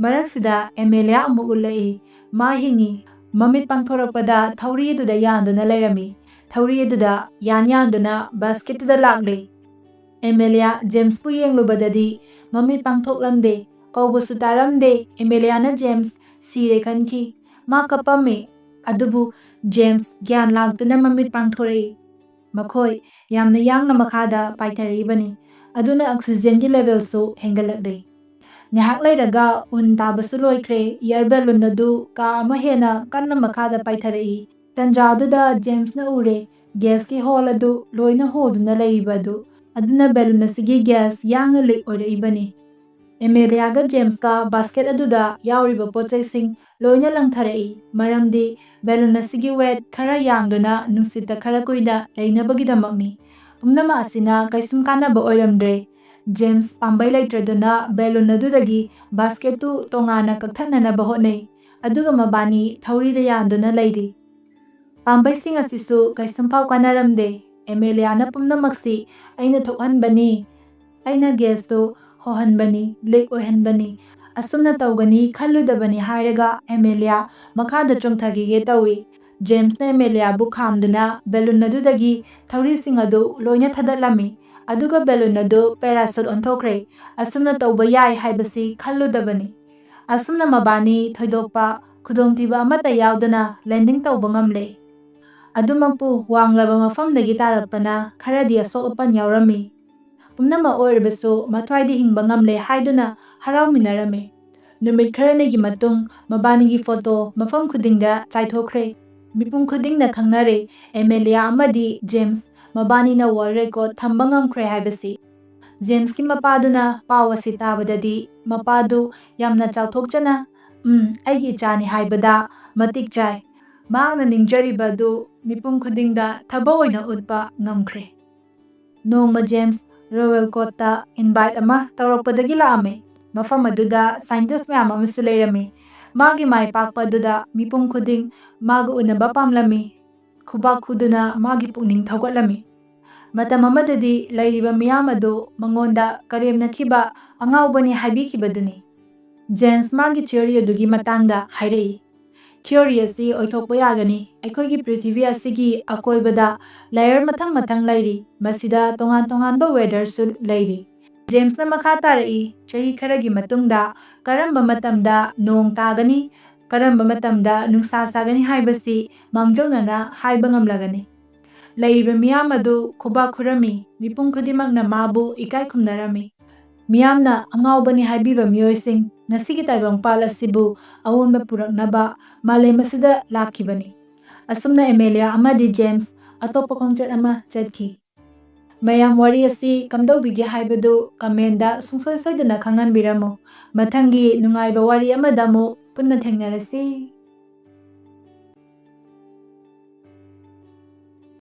ꯃꯔꯛꯁꯤꯗ ꯑꯦꯃꯦꯂꯤꯌꯥ ꯑꯃꯨꯛ ꯎꯠꯂꯛꯏ꯫ ꯃꯥ ꯍꯤꯡꯉꯤ꯫ ꯃꯃꯤꯠ ꯄꯥꯡꯊꯣꯔꯛꯄꯗ ꯊꯧꯔꯤ ꯑꯗꯨꯗ ꯌꯥꯟꯗꯨꯅ ꯂꯩꯔꯝꯃꯤ꯫ ꯊꯧꯔꯤ ꯑꯗꯨꯗ ꯌꯥꯟ ꯌꯥꯟꯗꯨꯅ ꯕꯥꯁꯀꯦꯠꯇꯨꯗ ꯂꯥꯛꯂꯤ꯫ ꯑꯦꯃꯦꯂꯤꯌꯥ ꯖꯦꯝꯁꯄꯨ ꯌꯦꯡꯂꯨꯕꯗꯗꯤ ꯃꯃꯤꯠ ꯄꯥꯡꯊꯣꯛꯂꯝꯗꯦ꯫ ꯀꯧꯕꯁꯨ ꯇꯥꯔꯝꯗꯦ꯫ ꯑꯦꯃꯦꯂꯤꯌꯥꯅ ꯖꯦꯝꯁ ꯁꯤꯔꯦ ꯈꯟꯈꯤ꯫ ꯃꯥ ꯀꯞꯄꯝꯃꯤ꯫ ꯑꯗꯨꯕꯨ ꯖꯦꯝꯁ ꯒ꯭ꯌꯥꯟ ꯂꯥꯛꯇꯨꯅ ꯃꯃꯤꯠ ꯄꯥꯡꯊꯣꯔꯛꯏ꯫ ꯃꯈꯣꯏ ꯌꯥꯝꯅ ꯌꯥꯡꯅ ꯃꯈꯥꯗ ꯄꯥꯏꯊꯔꯛꯏꯕꯅꯤ꯫ ꯑꯗꯨꯅ ꯑꯣꯛꯁꯤꯖꯦꯟꯒꯤ ꯂꯦꯚꯦꯜꯁꯨ ꯍꯦꯟꯒꯠꯂꯛꯂꯤ꯫ ꯉꯥꯏꯍꯥꯛ ꯂꯩꯔꯒ ꯎꯟ ꯇꯥꯕꯁꯨ ꯂꯣꯏꯈ꯭ꯔꯦ꯫ ꯏꯌꯔ ꯕꯦꯂꯨꯟ ꯑꯗꯨ ꯀꯥ ꯑꯃ ꯍꯦꯟꯅ ꯀꯟꯅ ꯃꯈꯥꯗ ꯄꯥꯏꯊꯔꯛꯏ꯫ ꯇꯟꯖꯥ ꯑꯗꯨꯗ ꯖꯦꯝꯁꯅ ꯎꯔꯦ, ꯒ꯭ꯌꯥꯁꯀꯤ ꯍꯣꯜ ꯑꯗꯨ ꯂꯣꯏꯅ ꯍꯣꯗꯨꯅ ꯂꯩꯔꯤꯕ ꯑꯗꯨ꯫ ꯑꯗꯨꯅ ꯕꯦꯂꯨꯟ ꯑꯁꯤꯒꯤ ꯒ꯭ꯌꯥꯁ ꯌꯥꯡꯅ ꯂꯤꯛ ꯑꯣꯏꯔꯛꯏꯕꯅꯤ꯫ ꯑꯦꯃꯦꯂꯤꯌꯥꯒ ꯖꯦꯝꯁꯀ ꯕꯥꯁꯀꯦꯠ ꯑꯗꯨꯗ ꯌꯥꯎꯔꯤꯕ ꯄꯣꯠ ꯆꯩꯁꯤꯡ ꯂꯣꯏꯅ ꯂꯪꯊꯔꯛꯏ, ꯃꯔꯝꯗꯤ ꯕꯦꯂꯨꯟ ꯑꯁꯤꯒꯤ ꯋꯦꯠ ꯈꯔ ꯌꯥꯡꯗꯨꯅ ꯅꯨꯡꯁꯤꯠꯇ ꯈꯔ ꯀꯨꯏꯅ ꯂꯩꯅꯕꯒꯤꯗꯃꯛꯅꯤ꯫ ꯄꯨꯝꯅꯃꯛ ꯑꯁꯤꯅ ꯀꯩꯁꯨꯝ ꯀꯥꯟꯅꯕ ꯑꯣꯏꯔꯝꯗ꯭ꯔꯦ꯫ ꯖꯦꯝꯁ ꯄꯥꯝꯕꯩ ꯂꯩꯇ꯭ꯔꯗꯨꯅ ꯕꯦꯂꯨꯟ ꯑꯗꯨꯗꯒꯤ ꯕꯥꯁꯀꯦꯠꯇꯨ ꯇꯣꯉꯥꯟꯅ ꯀꯛꯊꯠꯅꯅꯕ ꯍꯣꯠꯅꯩ, ꯑꯗꯨꯒ ꯃꯕꯥꯅꯤ ꯊꯧꯔꯤꯗ ꯌꯥꯟꯗꯨꯅ ꯂꯩꯔꯤ꯫ ꯄꯥꯝꯕꯩꯁꯤꯡ ꯑꯁꯤꯁꯨ ꯀꯩꯁꯨꯝꯐꯥꯎ ꯀꯥꯟꯅꯔꯝꯗꯦ꯫ ꯑꯦꯃꯦꯂꯤꯌꯥꯅ ꯄꯨꯝꯅꯃꯛꯁꯤ ꯑꯩꯅ ꯊꯣꯛꯍꯟꯕꯅꯤ, ꯑꯩꯅ ꯒ꯭ꯌꯥꯁꯇꯨ ꯍꯣꯍꯟꯕꯅꯤ, ꯂꯤꯛ ꯑꯣꯏꯍꯟꯕꯅꯤ, ꯑꯁꯨꯝꯅ ꯇꯧꯒꯅꯤ ꯈꯜꯂꯨꯗꯕꯅꯤ ꯍꯥꯏꯔꯒ ꯑꯦꯃꯦꯂꯤꯌꯥ ꯃꯈꯥꯗ ꯆꯣꯡꯊꯈꯤꯒꯦ ꯇꯧꯏ꯫ ꯖꯦꯝꯁꯅ ꯑꯦꯃꯦꯂꯤꯌꯥꯕꯨ ꯈꯥꯝꯗꯨꯅ ꯕꯦꯂꯨꯟ ꯑꯗꯨꯗꯒꯤ ꯊꯧꯔꯤꯁꯤꯡ ꯑꯗꯨ ꯂꯣꯏꯅ ꯊꯥꯗꯠꯂꯝꯃꯤ, ꯑꯗꯨꯒ ꯕꯦꯂꯨꯟ ꯑꯗꯨ ꯄꯦꯔꯥꯁꯨꯠ ꯑꯣꯟꯊꯣꯛꯈ꯭ꯔꯦ꯫ ꯑꯁꯨꯝꯅ ꯇꯧꯕ ꯌꯥꯏ ꯍꯥꯏꯕꯁꯤ ꯈꯜꯂꯨꯗꯕꯅꯤ꯫ ꯑꯁꯨꯝꯅ ꯃꯕꯥꯅꯤ ꯊꯣꯏꯗꯣꯛꯄ ꯈꯨꯗꯣꯡꯊꯤꯕ ꯑꯃꯠꯇ ꯌꯥꯎꯗꯅ ꯂꯦꯟꯗꯤꯡ ꯇꯧꯕ ꯉꯝꯂꯦ꯫ ꯑꯗꯨꯃꯛꯄꯨ ꯋꯥꯡꯂꯕ ꯃꯐꯝꯗꯒꯤ ꯇꯥꯔꯛꯄꯅ ꯈꯔꯗꯤ ꯑꯁꯣꯛ ꯑꯄꯟ ꯌꯥꯎꯔꯝꯃꯤ꯫ ꯄꯨꯝꯅꯃꯛ ꯑꯣꯏꯔꯕꯁꯨ ꯃꯊ꯭ꯋꯥꯏꯗꯤ ꯍꯤꯡꯕ ꯉꯝꯂꯦ ꯍꯥꯏꯗꯨꯅ ꯍꯔꯥꯎꯃꯤꯟꯅꯔꯝꯃꯤ꯫ ꯅꯨꯃꯤꯠ ꯈꯔꯅꯤꯒꯤ ꯃꯇꯨꯡ ꯃꯕꯥꯅꯤꯒꯤ ꯐꯣꯇꯣ ꯃꯐꯝ ꯈꯨꯗꯤꯡꯗ ꯆꯥꯏꯊꯣꯛꯈ꯭ꯔꯦ꯫ ꯃꯤꯄꯨꯝ ꯈꯨꯗꯤꯡꯅ ꯈꯪꯅꯔꯦ, ꯑꯦꯃꯦꯂꯤꯌꯥ ꯑꯃꯗꯤ ꯖꯦꯝꯁ ꯃꯕꯥꯅꯤꯅ ꯋꯥꯔꯜ ꯔꯦꯀꯣꯔꯗ ꯊꯝꯕ ꯉꯝꯈ꯭ꯔꯦ ꯍꯥꯏꯕꯁꯤ꯫ ꯖꯦꯝꯁꯀꯤ ꯃꯄꯥꯗꯨꯅ ꯄꯥꯎ ꯑꯁꯤ ꯇꯥꯕꯗꯗꯤ ꯃꯄꯥꯗꯨ ꯌꯥꯝꯅ ꯆꯥꯎꯊꯣꯛꯆꯅ, "ꯎꯝ, ꯑꯩꯒꯤ ꯏꯆꯥꯅꯤ ꯍꯥꯏꯕꯗ ꯃꯇꯤꯛ ꯆꯥꯏ"꯫ ꯃꯍꯥꯛꯅ ꯅꯤꯡꯖꯔꯤꯕ ꯑꯗꯨ ꯃꯤꯄꯨꯝ ꯈꯨꯗꯤꯡꯗ ꯊꯕꯛ ꯑꯣꯏꯅ ꯎꯠꯄ ꯉꯝꯈ꯭ꯔꯦ꯫ ꯅꯣꯡꯃ ꯖꯦꯝꯁ Royal Courtꯇ invite ꯑꯃ ꯇꯧꯔꯛꯄꯗꯒꯤ ꯂꯥꯛꯑꯝꯃꯤ꯫ ꯃꯐꯝ ꯑꯗꯨꯗ scientist ꯃꯌꯥꯝ ꯑꯃꯁꯨ ꯂꯩꯔꯝꯃꯤ꯫ ꯃꯥꯒꯤ ꯃꯥꯏ ꯄꯥꯛꯄ ꯑꯗꯨꯗ ꯃꯤꯄꯨꯝ ꯈꯨꯗꯤꯡ ꯃꯥꯒ ꯎꯅꯕ ꯄꯥꯝꯂꯝꯃꯤ꯫ ꯈꯨꯕꯥꯛ ꯈꯨꯗꯨꯅ ꯃꯥꯒꯤ ꯄꯨꯛꯅꯤꯡ ꯊꯧꯒꯠꯂꯝꯃꯤ꯫ ꯃꯇꯝ ꯑꯃꯗꯗꯤ ꯂꯩꯔꯤꯕ ꯃꯤꯌꯥꯝ ꯑꯗꯨ ꯃꯉꯣꯟꯗ ꯀꯔꯦꯝꯅꯈꯤꯕ ꯑꯉꯥꯎꯕꯅꯤ ꯍꯥꯏꯕꯤꯈꯤꯕꯗꯨꯅꯤ꯫ ꯖꯦꯝꯁ ꯃꯥꯒꯤ theory ꯑꯗꯨꯒꯤ ꯃꯇꯥꯡꯗ ꯍꯥꯏꯔꯛꯏ꯫ Theory ꯑꯁꯤ ꯑꯣꯏꯊꯣꯛꯄ ꯌꯥꯒꯅꯤ꯫ ꯑꯩꯈꯣꯏꯒꯤ ꯄ꯭ꯔꯤꯊꯤꯕꯤ ꯑꯁꯤꯒꯤ ꯑꯀꯣꯏꯕꯗ layer ꯃꯊꯪ ꯃꯊꯪ ꯂꯩꯔꯤ꯫ ꯃꯁꯤꯗ ꯇꯣꯉꯥꯟ ꯇꯣꯉꯥꯟꯕ weatherꯁꯨ ꯂꯩꯔꯤ꯫ ꯖꯦꯝꯁꯅ ꯃꯈꯥ ꯇꯥꯔꯛꯏ, ꯆꯍꯤ ꯈꯔꯒꯤ ꯃꯇꯨꯡꯗ ꯀꯔꯝꯕ ꯃꯇꯝꯗ ꯅꯣꯡ ꯇꯥꯒꯅꯤ, ꯀꯔꯝꯕ ꯃꯇꯝꯗ ꯅꯨꯡꯁꯥ ꯁꯥꯒꯅꯤ ꯍꯥꯏꯕꯁꯤ ꯃꯥꯡꯖꯧꯅꯅ ꯍꯥꯏꯕ ꯉꯝꯂꯒꯅꯤ꯫ ꯂꯩꯔꯤꯕ ꯃꯤꯌꯥꯝ ꯑꯗꯨ ꯈꯨꯕꯥꯛ ꯈꯨꯔꯝꯃꯤ꯫ ꯃꯤꯄꯨꯝ ꯈꯨꯗꯤꯡꯃꯛꯅ ꯃꯥꯕꯨ ꯏꯀꯥꯏ ꯈꯨꯝꯅꯔꯝꯃꯤ꯫ ꯃꯤꯌꯥꯝꯅ ꯑꯉꯥꯎꯕꯅꯤ ꯍꯥꯏꯕꯤꯕ ꯃꯤꯑꯣꯏꯁꯤꯡ ꯉꯁꯤꯒꯤ ꯇꯥꯏꯕꯪꯄꯥꯜ ꯑꯁꯤꯕꯨ ꯑꯑꯣꯟꯕ ꯄꯨꯔꯛꯅꯕ ꯃꯥꯂꯦꯝ ꯑꯁꯤꯗ ꯂꯥꯛꯈꯤꯕꯅꯤ꯫ ꯑꯁꯨꯝꯅ ꯑꯦꯃꯦꯂꯤꯌꯥ ꯑꯃꯗꯤ ꯖꯦꯝꯁ ꯑꯇꯣꯞꯄ ꯈꯣꯡꯆꯠ ꯑꯃ ꯆꯠꯈꯤ꯫ ꯃꯌꯥꯝ, ꯋꯥꯔꯤ ꯑꯁꯤ ꯀꯝꯗꯧꯕꯤꯒꯦ ꯍꯥꯏꯕꯗꯨ commentꯗ ꯁꯨꯡꯁꯣꯏ ꯁꯣꯏꯗꯅ ꯈꯪꯍꯟꯕꯤꯔꯝꯃꯨ꯫ ꯃꯊꯪꯒꯤ ꯅꯨꯡꯉꯥꯏꯕ ꯋꯥꯔꯤ ꯑꯃꯗ ꯑꯃꯨꯛ ꯄꯨꯟꯅ ꯊꯦꯡꯅꯔꯁꯤ꯫